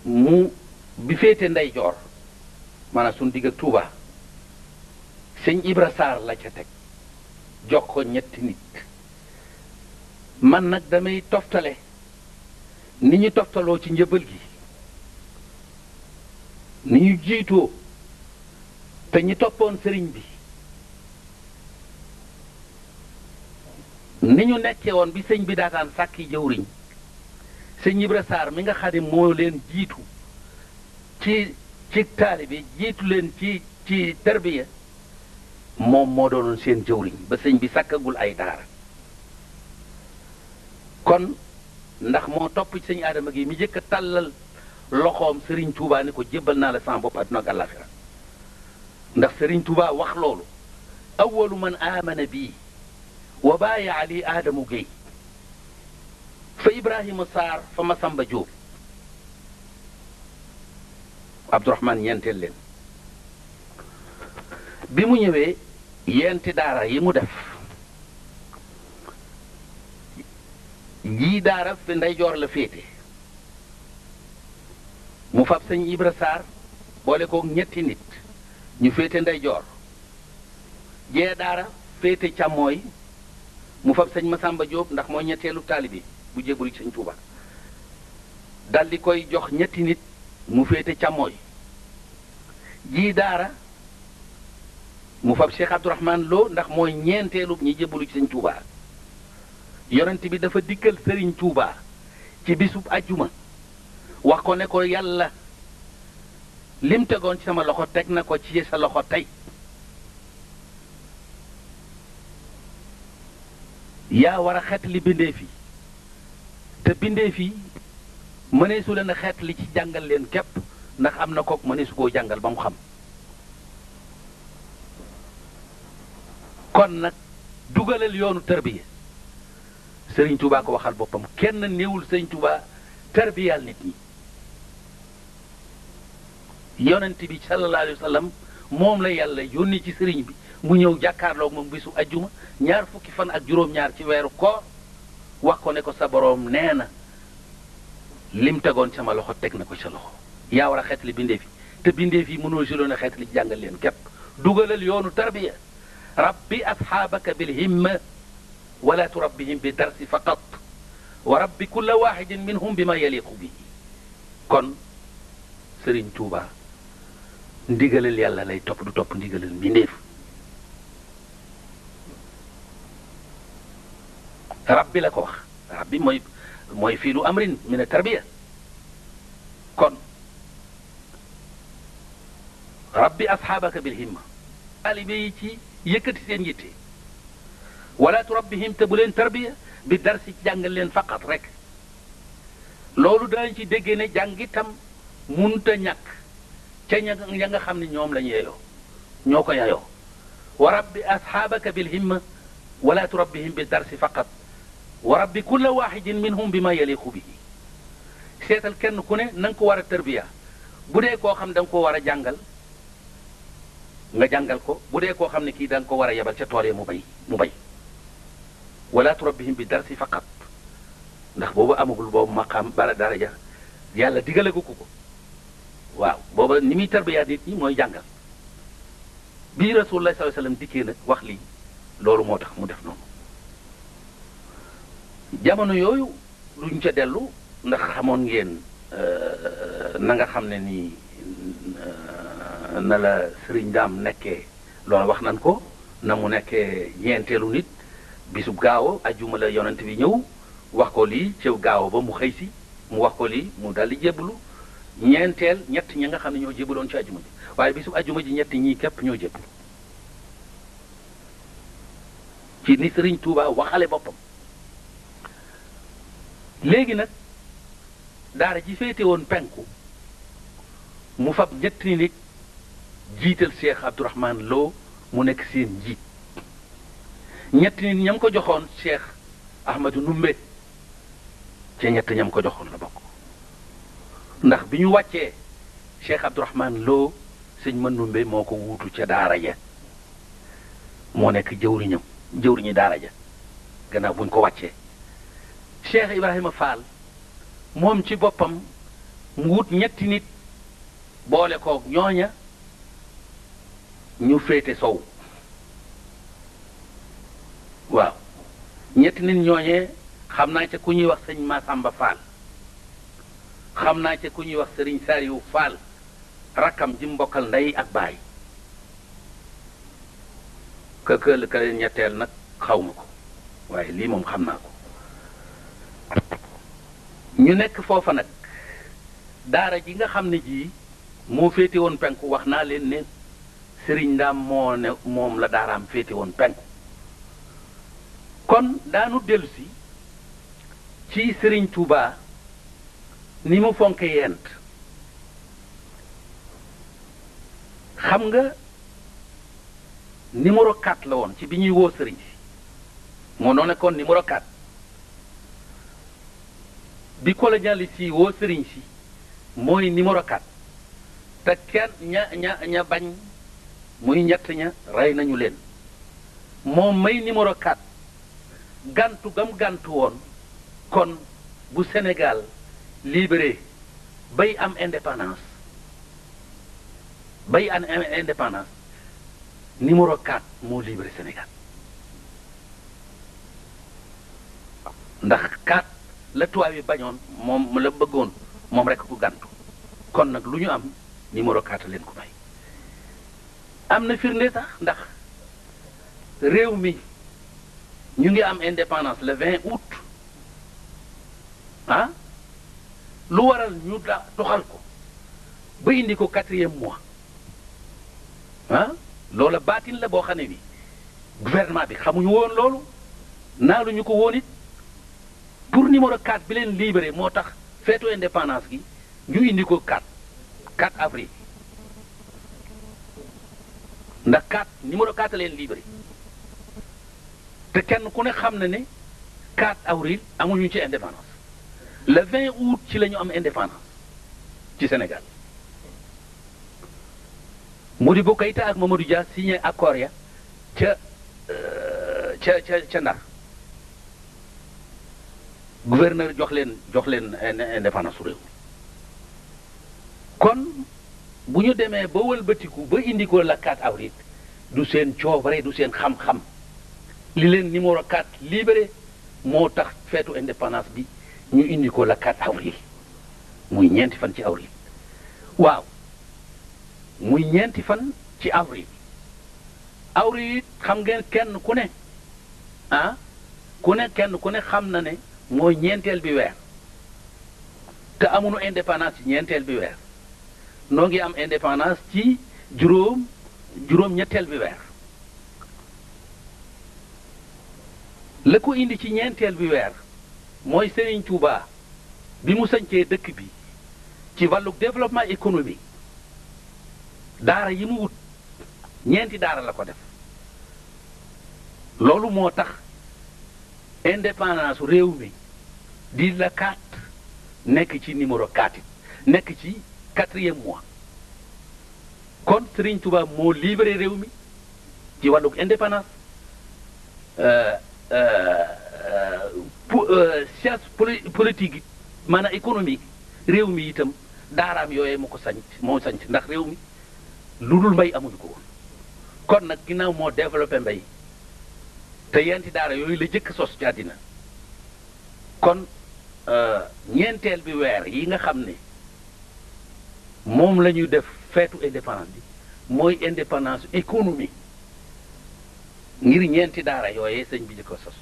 mu bi féete ndeyjoor maanaam suñu digg ak Tuuba sëñ Ibra Saar la ca teg jox ko ñetti nit man nag damay toftale ni ñu toftaloo ci njëbal gi ni ñu jiitoo te ñi toppoon sëriñ bi ni ñu nekkee woon bi sëñ bi daataan sàkki jëwriñ sëñ Ibra Saar mi nga xam ne moo leen jiitu ci taalibe jiitu leen ci tarbiya moom moo doonoon seen jëwriñ ba sëñ bi sàkkagul ay daara kon ndax moo topp ci sëñ Adama gi mi jëkk a tàllal loxoom Serigne Touba ni ko jébbal naa la sama bopp àdduna ak àllaaxira ndax Serigne Touba wax loolu awwalu man aamana bii wa baaya ali Adamu Gueye fa Ibrahima Sarr fa Masamba Diop Abdourahmane ñeenteel leen bi mu ñëwee yenti daara yi mu def jii daara fi ndeyjoor la féete mu fab sëñ Ibra Sarr boole ko ñetti nit ñu féete ndeyjoor jee daara féete càmmooy mu fab sëñ Masamba Diop ndax mooy ñetteelu taalibi bu jébbalu ci sëñ Tuuba dal di koy jox ñetti nit mu féete càmmooy jii daara mu fab Cheikh Abdourahmane Lo ndax mooy ñeenteelu ñi jébbalu ci sëñ Tuuba yonent bi dafa dikkal sëriñ Tuuba ci bisub ajjuma wax ko ne ko yàlla lim tegoon ci sama loxo teg na ko ci sa loxo tey yaa war a xeet li bindeef yi te bindeef yi mëneesu leen a xeet li ci jàngal leen képp ndax am na kook mëneesu koo jàngal ba mu xam kon nag dugalal yoonu tarbiya sëriñ Touba ko waxal boppam kenn néewul sëriñ Touba tarbiyal nit ñi yonent bi sallallahu alayhi wa sallam moom la yàlla yónni ci sëriñ bi mu ñëw jàkkaarloog moom bisu ajjuma ñaar fukki fan ak juróom-ñaar ci weeru koor wax ko ne ko sa boroom nee na lim tegoon sama loxo teg na ko sa loxo yaa war a xeetli bindeef yi te bindeef yi mënoo jëloon a xeetli jàngal leen képp dugalal yoonu tarbiya rabbi asxaabaka bil himma wala turabbihim bi darsi faqat wa rabbi kulla waxidin minhum bi ma yaliqu bihi kon Sëriñ Tuuba ndigalal yàlla lay topp du topp ndigalal mbindeef rabbi la ko wax rabbi mooy fiilu amrin min a tarbiya kon rabbi asxaabaka bil himma taalibe yi ci yëkkati seen yitte wala turabbihim te bu leen tarbiya bi darsi jàngal leen faqat rek loolu daañu ci déggee ne jàng itam munta ñàkk ca ña nga xam ne ñoom lañu yeyoo ñoo ko yeyoo wa rabbi asxaabaka bil himma wala turabbihim bi darsi faqat wa rabbi kulla waxidin minhum bi ma yaliqu bihi seetal kenn ku ne na nga ko war a tarbiya bu dee koo xam da nga ko war a jàngal nga jàngal ko bu dee koo xam ne kii da nga ko war a yebal ca tool yi mu bay wala turabbihim bi darsi faqat ndax boobu amagul boobu maqaam bala daraja yàlla digale ko waaw booba ni muy tarbiya nit ñi mooy jàngal bii rasulullah sallallahu alayhi wasallam dikkee nag wax lii loolu moo tax mu def noonu jamono yooyu duñ ca dellu ndax xamoon ngeen na nga xam ne nii na la sëriñ daam nekkee loolu wax nan ko na mu nekkee ñeenteelu nit bisub gaawo ajjuma la yonent bi ñëw wax ko lii ci gaawo ba mu xëy si mu wax ko lii mu daldi jébbalu ñeenteel ñett ñi nga xam ne ñoo jébbaloon ci ajjuma ji waaye bisub ajjuma ji ñett ñii képp ñoo jébbalu ci ni Sëriñ Tuuba waxale boppam. léegi nag daara ji féete woon penku mu fab ñetti nit jiital Cheikh Abdourahmane Lo mu nekk seen njiit ñetti nit ñam ko joxoon Cheikh Ahmadou Numbe ci ñett ñam ko joxoon la bokk ndax bi ñu wàccee Cheikh Abdourahmane Lo sëñ Mandumbe moo ko wuutu ca daara ja moo nekk jëwriñi daara ja gannaaw buñ ko wàccee Cheikh Ibrahima Fall moom ci boppam mu wut ñetti nit boole koog ñooña ñu féete sow waaw ñetti nit ñooñee xam naa ca ku ñuy wax sëñ Massamba Fall xam naa ca ku ñuy wax sëriñ Sariou Fall rakkam ji mbokkal ndey ak baay këkël ka ñetteel nag xaw ma ko waaye lii moom xam naa ko ñu nekk foofa nag daara ji nga xam ne jii moo féete woon penku wax naa leen ne sëriñ Ndaam moo ne moom la daaraam féete woon penku kon daanu dellusi ci sëriñ Touba ni mu fonke yent xam nga numéro 4 la woon ci bi ñuy woo sëriñ si moo noo nekkoon numéro 4 bi colonialiste yi woo sëriñ si mooy numéro 4 te kenn ña bañ muy ñett ña rey nañu leen moom may numéro 4 gantu gam gantu woon kon bu Sénégal libéré bay am indépendance numéro 4 moo libéré Sénégal ndax 4 la tubaab yi bañoon moom la bëggoon moom rek ku gantu kon nag lu ñu am numéro 4 leen ko may am na firnde sax ndax réew mi ñu ngi am indépendance le 20 août ah lu waral ñu doxal ko ba indi ko 4e mois ah loola baatin la boo xam ne bi gouvernement bi xamuñu woon loolu naaluñu ko woon it pour numéro 4 bi leen libéré moo tax feetu indépendance gi ñu indi ko 4 avril ndax 4 numéro 4 leen libéré te kenn ku ne xam na ne 4 avril amuñu ci indépendance le 20 août ci la ñu am indépendance ci Sénégal Modibo Keïta ak Mamadou Dia signé accord ya ca Ndar gouverneur jox leen indépendance su réew kon bu ñu demee ba wëlbatiku ba indi ko la 4 avril du seen coobare du seen xam-xam li leen numéro 4 libéré moo tax feetu indépendance bi ñu indi ko la 4 avril muy ñeenti fan ci avril waaw muy ñeenti fan ci avril it xam ngeen kenn ku ne kenn ku ne xam na ne mooy ñeenteel bi weer te amuñu indépendance ci ñeenteel bi weer noo ngi am indépendance ci juróom-ñetteel bi weer la ko indi ci ñeenteel bi weer mooy Serigne Touba bi mu sañcee dëkk bi ci wàllu développement économique daara yi mu wut ñeenti daara la ko def loolu moo tax indépendance réew mi di la 4 nekk ci numéro 4 nekk ci 4e mois kon Serigne Touba moo libéré réew mi ci wàllu indépendance science politique maanaam économique réew mi itam daaraam yooyee moo sanc ndax réew mi lu dul mbay amuñu ko woon kon nag ginnaaw moo développé mbay te yenti daara yooyu la jëkk sos ci àddina kon ñeenteel bi weer yi nga xam ne moom la ñuy def feetu indépendance bi mooy indépendance économique ngir ñeenti daara yooyee sëñ bi jëkk sos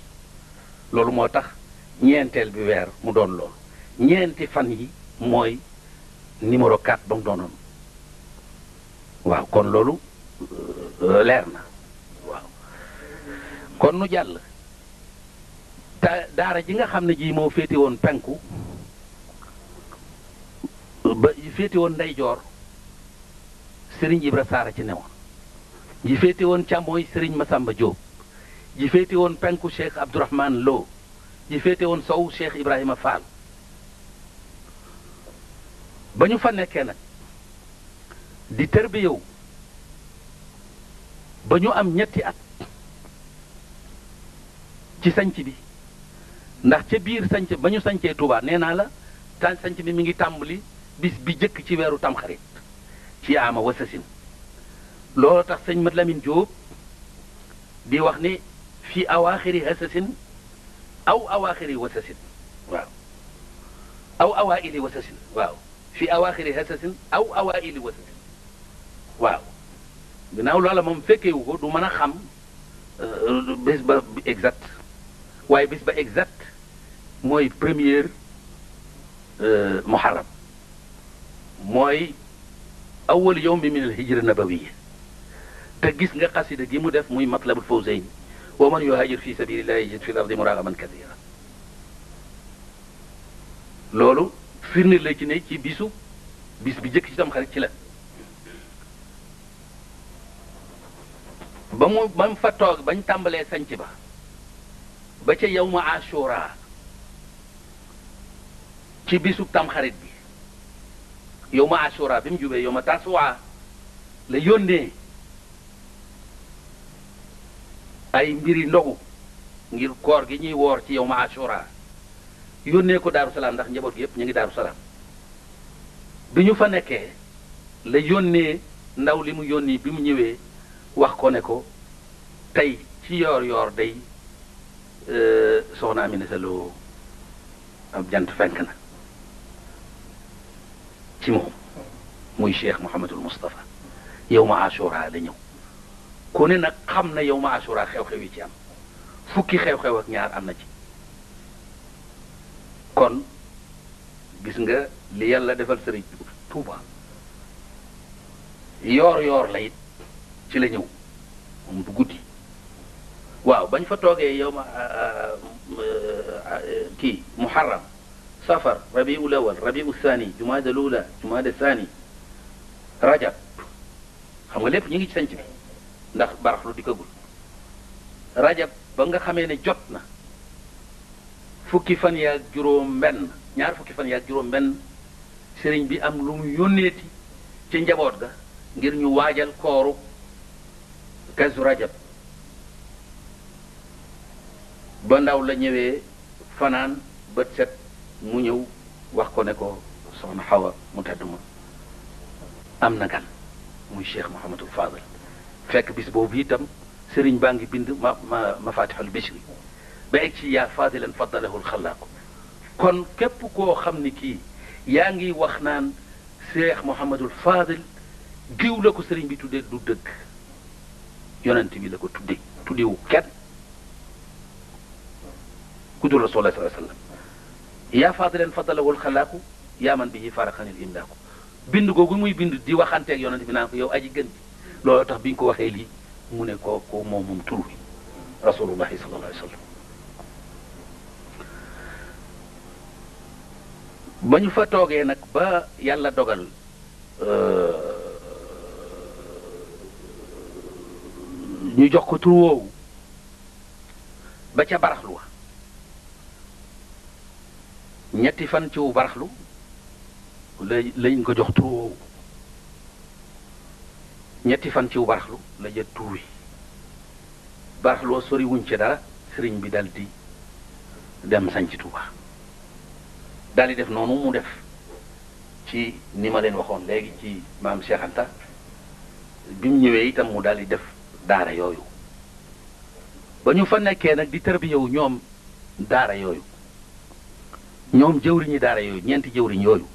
loolu moo tax ñeenteel bi weer mu doon loolu ñeenti fan yi mooy numéro 4 ba mu doonoon waaw kon loolu leer na waaw kon nu jàll te daara ji nga xam ne ji moo féete woon penku ba féete woon ndeyjoor sëriñ Ibra Saara ci newoon ji féete woon càmmooy sëriñ Masamba Diop ji féete woon penku Cheikh Abdourahman Lo ji féete woon sow Cheikh Ibrahima Fall ba ñu fa nekkee nag di tërbiyewu ba ñu am ñetti at ci sanc bi ndax ca biir sanc ba ñu sancee Touba nee naa la tan sanc bi mi ngi tàmbali bis bi jëkk ci weeru tamxarit ci ama wasasin loolu tax sëñ Mat Lamin Jóob di wax ni fi awaaxiri hasasin aw awaaxiri wasasin waaw aw awaili wasasin waaw fi awaaxiri hasasin aw awaili wasasin waaw ginnaaw loola moom fekkewu ko du mën a xam bés ba exact waaye bés ba exact mooy première muharram mooy awwal yawmi min al hijra nabawiyya te gis nga xasida gi mu def muy matlabul fawzayni wa man yuhajir fi sabilillahi yajid fi l ardi muragaman kathira loolu firnde la ci ne ci bis bi jëkk ci tam xarit ci la ba mu fa toog bañ tàmbalee sanc ba ca yawma ashura ci bisu tamxarit bi yawma ashura bi mu jubee yawma taswa la yónnee ay mbiri ndogu ngir koor gi ñuy woor ci yawma ashura yónnee ko Daaru Salaam ndax njaboot gi yëpp ñu ngi Daaru Salaam bi ñu fa nekkee la yónnee ndaw li mu yónni bi mu ñëwee wax ko ne ko tey ci yoor day soxna Aminata Lo ab jant fenk na ci moom muy Cheikh Mouhamadul Moustapha yawma ashura la ñëw ku ne nag xam na yawma ashura xew-xew yi ci am fukki xew-xew ak ñaar am na ci kon gis nga li yàlla defal sëriñ Tuuba yoor la it ci la ñëw moom du guddi waaw bañ fa toogee yow ma kii muharram safar rabiul awal rabiul thani jumaada lula jumaada thani rajab xam nga lépp ñu ngi ci sanc bi ndax baraxlu dikkagul rajab ba nga xamee ne jot na fukki fan yaag juróom benn ñaar fukki fan yaag juróom benn sëriñ bi am lu mu yónneeti ci njaboot ga ngir ñu waajal kooru kazu rajab ba ndaw la ñëwee fanaan bët set mu ñëw wax ko ne ko soxna Xawa mu tedd ma am na gan muy Cheikh Mouhamadul Fadal fekk bis boobu itam sëriñ baa ngi bind mafatixul bishri ba egg ci yaa fadilan faddalahu alxalaaqu kon képp koo xam ni kii yaa ngi wax naan Cheikh Mouhamadul Fadil giw la ko sëriñ bi tuddee du dëgg yonent bi la ko tuddewu kenn ku dul rasulullah sallallahu alayhi wa sallam yaa fadilan faddalahu alxalaaqu yaa man bihi faraxanil imlaaku bind googu muy bind di waxanteeg yonent bi naan ko yow aji gën loolu tax bi ñu ko waxee lii mu ne ko moom tur wi rasulullahi sallallahu alayhi wa sallam ba ñu fa toogee nag ba yàlla dogal ñu jox ko tur woowu ba ca baraxlu wa ñetti fan ci wu baraxlu lañ ko jox tur woowu ñetti fan ci wu baraxlu la jël tur wi baraxloo sori wuñ ci dara sëriñ bi dal di dem sañc Tuuba daal di def noonu mu def ci ni ma leen waxoon léegi ci maam Cheikh Anta bi mu ñëwee itam mu daal di def daara yooyu ba ñu fa nekkee nag di tërbiyewu ñoom daara yooyu ñoom jëwriñi daara yooyu ñeenti jëwriñ yooyu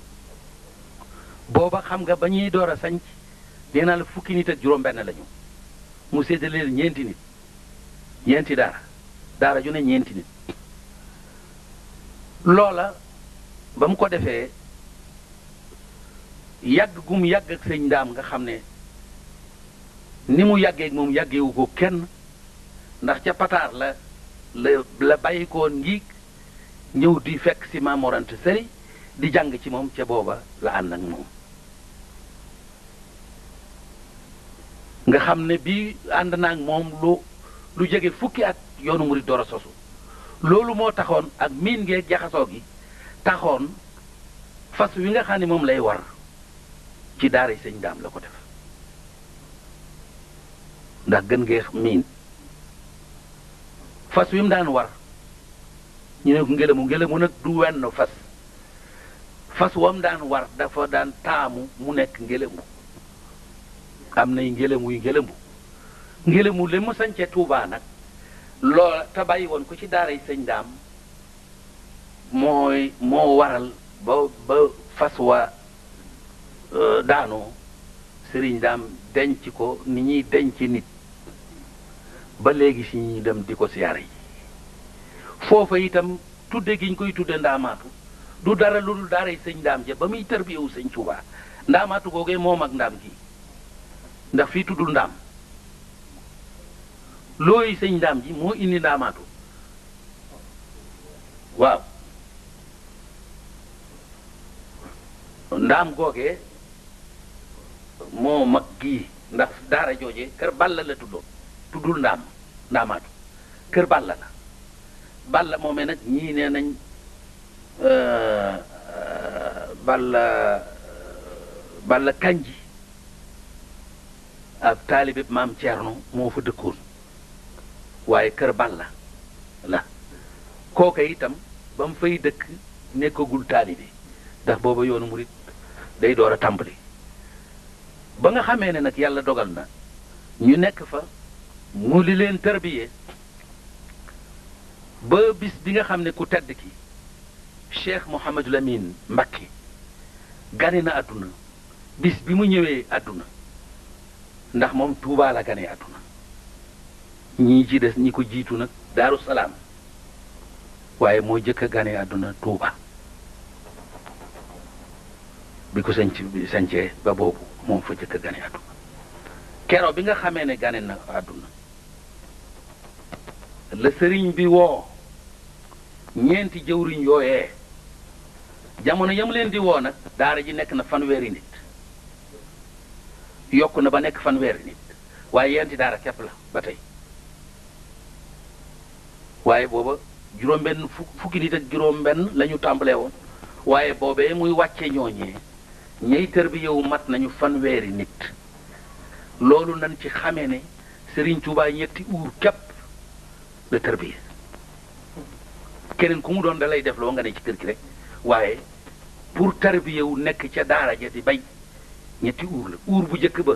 booba xam nga ba ñuy door a sañc nee naa la fukki nit ak juróom-benn lañu mu séddaleel ñeenti nit ñeenti daara ju ne ñeenti nit loola ba mu ko defee yàgg gum yàgg ak sëñ Ndaam nga xam ne ni mu yàggee moom yàggewu ko kenn ndax ca pataar la bàyyi ko woon ngiig ñëw di fekk si Maam Mor Anta Sali di jàng ci moom ca booba la ànd ak moom nga xam ne bii ànd naa ak moom lu jege fukki at yoonu murid door a sosu loolu moo taxoon ak miin ngee jaxasoo gi taxoon fas wi nga xam ne moom lay war ci daara sëñ daam la ko def ndax gën ngee miin fas wi mu daan war ñu ne ko ngelamu nag du wenn fas wam daan war dafa daan taamu mu nekk ngelamu am nay ngelamu li mu sañce Tuubaa nag loola te bàyyi woon ko ci daara sëñ daam moo waral ba fas wa daanoo sëriñ daam denc ko ni ñuy denc nit ba léegi si ñuy dem di ko siyaare yi foofa itam tudde gi ñu koy tudde ndaamaatu du dara lu dul daaray sëñ daam ja ba muy tërbiyewu sëñ Tuubaa ndaamaatu googee moom ak ndaam gi ndax fii tuddul ndaam looy sëñ ndaam ji moo indi ndaamaatu waaw ndaam googee moo mag gii ndax daara jooje kër Balla la tuddul ndaamaatu kër Balla la Balla moomee nag ñii nee nañ Balla Kanji ab taalibe maam Ceerno moo fa dëkkoon waaye kër Balla la kooka itam ba mu fay dëkk nekkagul taalibe ndax booba yoonu murit day door a tàmbali ba nga xamee ne nag yàlla dogal na ñu nekk fa mu li leen tarbiyee ba bis bi nga xam ne ku tedd ki Cheikh Mouhamadul Amin Mbakke gane na àdduna bis bi mu ñëwee àdduna ndax moom Tuubaa la gane àdduna ñii ci des ñi ko jiitu nag Daaru Salaam waaye moo jëkk a gane àdduna Tuubaa bi ko sañcee ba boobu moom fa jëkk a gane àdduna kero bi nga xamee ne gane na àdduna la sëriñ bi woo ñeenti jëwriñ yooyee jamono yam leen di woo nag daara ji nekk na fanweeri nit yokk na ba nekk fanweeri nit waaye yenti daara képp la ba tey waaye booba juróom-benn fukki nit ak juróom-benn la ñu tàmbalee woon waaye boobee muy wàcce ñooñee ñey tër bi yow mat nañu fanweeri nit loolu nañ ci xamee ne Sëriñ Tuubaa ñetti uur képp la tër bi keneen ku mu doon da lay def loo nga ne ci kër gi rek waaye pour tarbiyewu nekk ca daara ja di bay ñetti uur la uur bu njëkk ba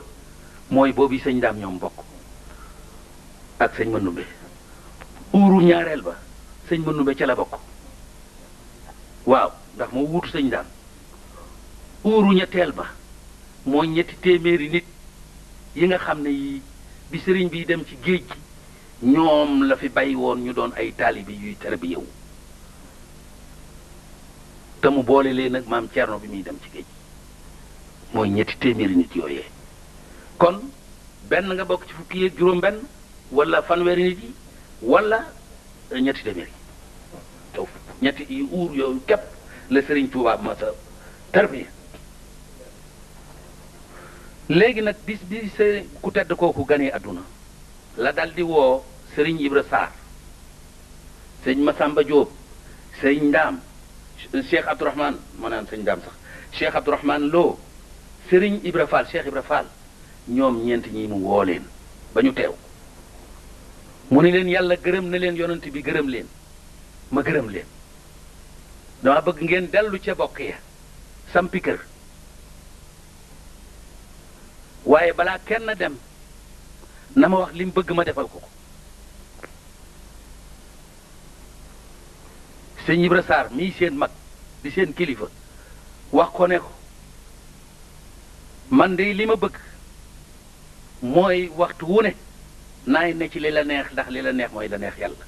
mooy boobu sëñ daam ñoom bokk ak sëñ Mandumbe uuru ñaareel ba sëñ Mandumbe ca la bokk waaw ndax moo wuutu sëñ daam uuru ñetteel ba mooy ñetti téeméeri nit yi nga xam ne yi bi sëriñ bi dem ci géej gi ñoom la fi bàyyi woon ñu doon ay taalibi yuy tarbiyewu te mu boole leen nag maam Ceerno bi muy dem ci géej mooy ñetti téeméeri nit yooyee kon benn nga bokk ci fukki yeeg juróom benn wala fanweeri nit yi wala ñetti téeméeri taw ñetti yi uur yooyu képp la Sëriñ Tuubaa ma sa tarbiya léegi nag bis bi ku tedd kooku ganee àdduna la dal di woo Sëriñ Ibra Sarr sëñ Masamba Diop sëñ Ndaam Cheikh Abdourahmane ma naan sëñ Ndaam sax Cheikh Abdourahmane Lo Sëriñ Ibra Fall Cheikh Ibra Fall ñoom ñeent ñi mu woo leen ba ñu teew mu ne leen yàlla gërëm na leen yonent bi gërëm leen ma gërëm leen dama bëgg ngeen dellu ca bokk ya sampi kër waaye balaa kenn dem na ma wax li mu bëgg ma defal ko sëñ Ibra Sarr mii seen mag di seen kilifa wax ko ne ko man de li ma bëgg mooy waxtu wu ne naay ne ci li la neex ndax li la neex mooy la neex yàlla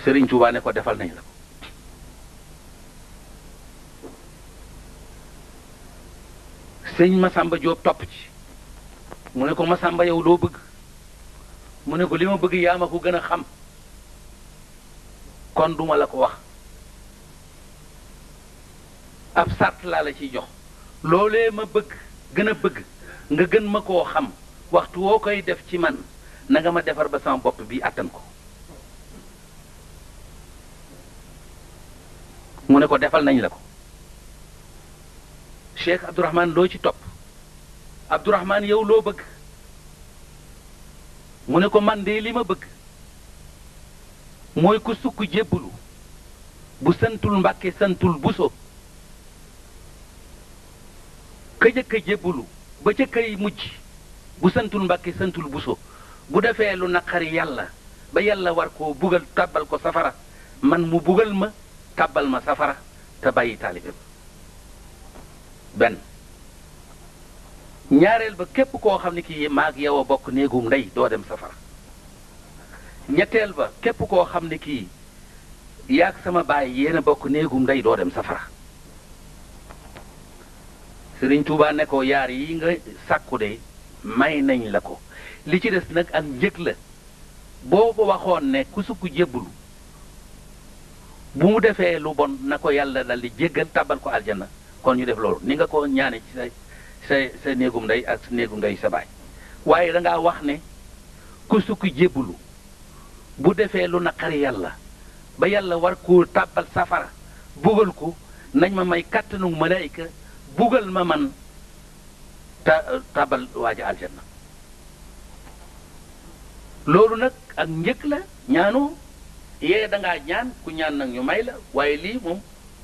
Sëriñ Tuubaa ne ko defal nañ la ko sëñ Masamba Diop topp ci mu ne ko Masamba yow loo bëgg mu ne ko li ma bëgg yaa ma ko gën a xam kon duma la ko wax ab sart laa la ciy jox loolee ma bëgg gën a bëgg nga gën ma koo xam waxtu woo koy def ci man na nga ma defar ba sama bopp bi attan ko mu ne ko defal nañ la ko Cheikh Abdourahmane loo ci topp Abdourahmane yow loo bëgg mu ne ko man de li ma bëgg mooy ku sukk jébbalu bu santul Mbàkke santul Buso ka jëkk a jébbalu ba ca kay mujj bu santul Mbàkke santul Buso bu defee lu naqari yàlla ba yàlla war koo bugal tàbbal ko safara man mu bugal ma tàbbal ma safara te bàyyi taalibe ba benn ñaareel ba képp koo xam ne kii maag yow a bokk néegum ndey doo dem safara ñetteel ba képp koo xam ne kii yaag sama baay yéen a bokk néegum ndey doo dem safara Sëriñ Tuubaa ne ko yaar yi nga sàkku de may nañ la ko li ci des nag ak njëg la boo ko waxoon ne ku sukk jébbulu bu mu defee lu bon na ko yàlla dal di jéggal tàbbal ko aljana kon ñu def loolu ni nga ko ñaane ci sa néegum ndey ak sa néegum ndey sa baay waaye dangaa wax ne ku sukk jébbulu bu defee lu naqari yàlla ba yàlla war koo tàbbal safara bugal ko nañ ma may kàttanu malaayika bugal ma man tàbbal waaja aljanna loolu nag ak njëkk la ñaanu yee dangaa ñaan ku ñaan nag ñu may la waaye lii moom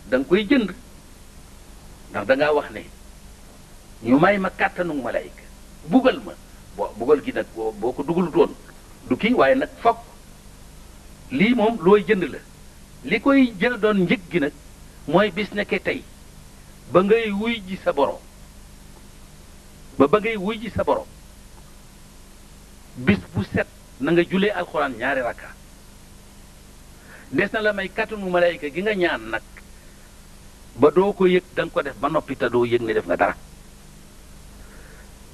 da nga koy jënd ndax dangaa wax ne ñu may ma kàttanu malaayika bugal ma bugal gi nag boo ko dugalutoon du kii waaye nag fokk lii moom looy jënd la li koy jël doon njëg gi nag mooy bis nekke tey ba ngay wuy ji sa borom ba ngay wuy ji sa borom bis bu set na nga julee alxuraan ñaari rakka des na la may kàttanu malaayika gi nga ñaan nag ba doo ko yëg da nga ko def ba noppi te doo yëg ne def nga dara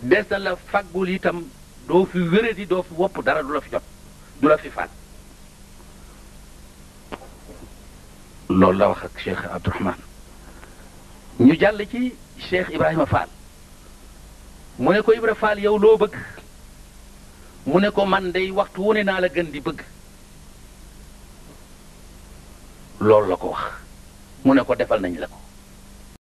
des na la faggul itam doo fi wéradi doo fi wopp dara du la fi jot du la fi faat loolu la wax ak Cheikh Abdourahmane ñu jàll ci Cheikh Ibrahima Fall mu ne ko Ibra Fall yow loo bëgg mu ne ko man day waxtu wu ne naa la gën di bëgg loolu la ko wax mu ne ko defal nañ la ko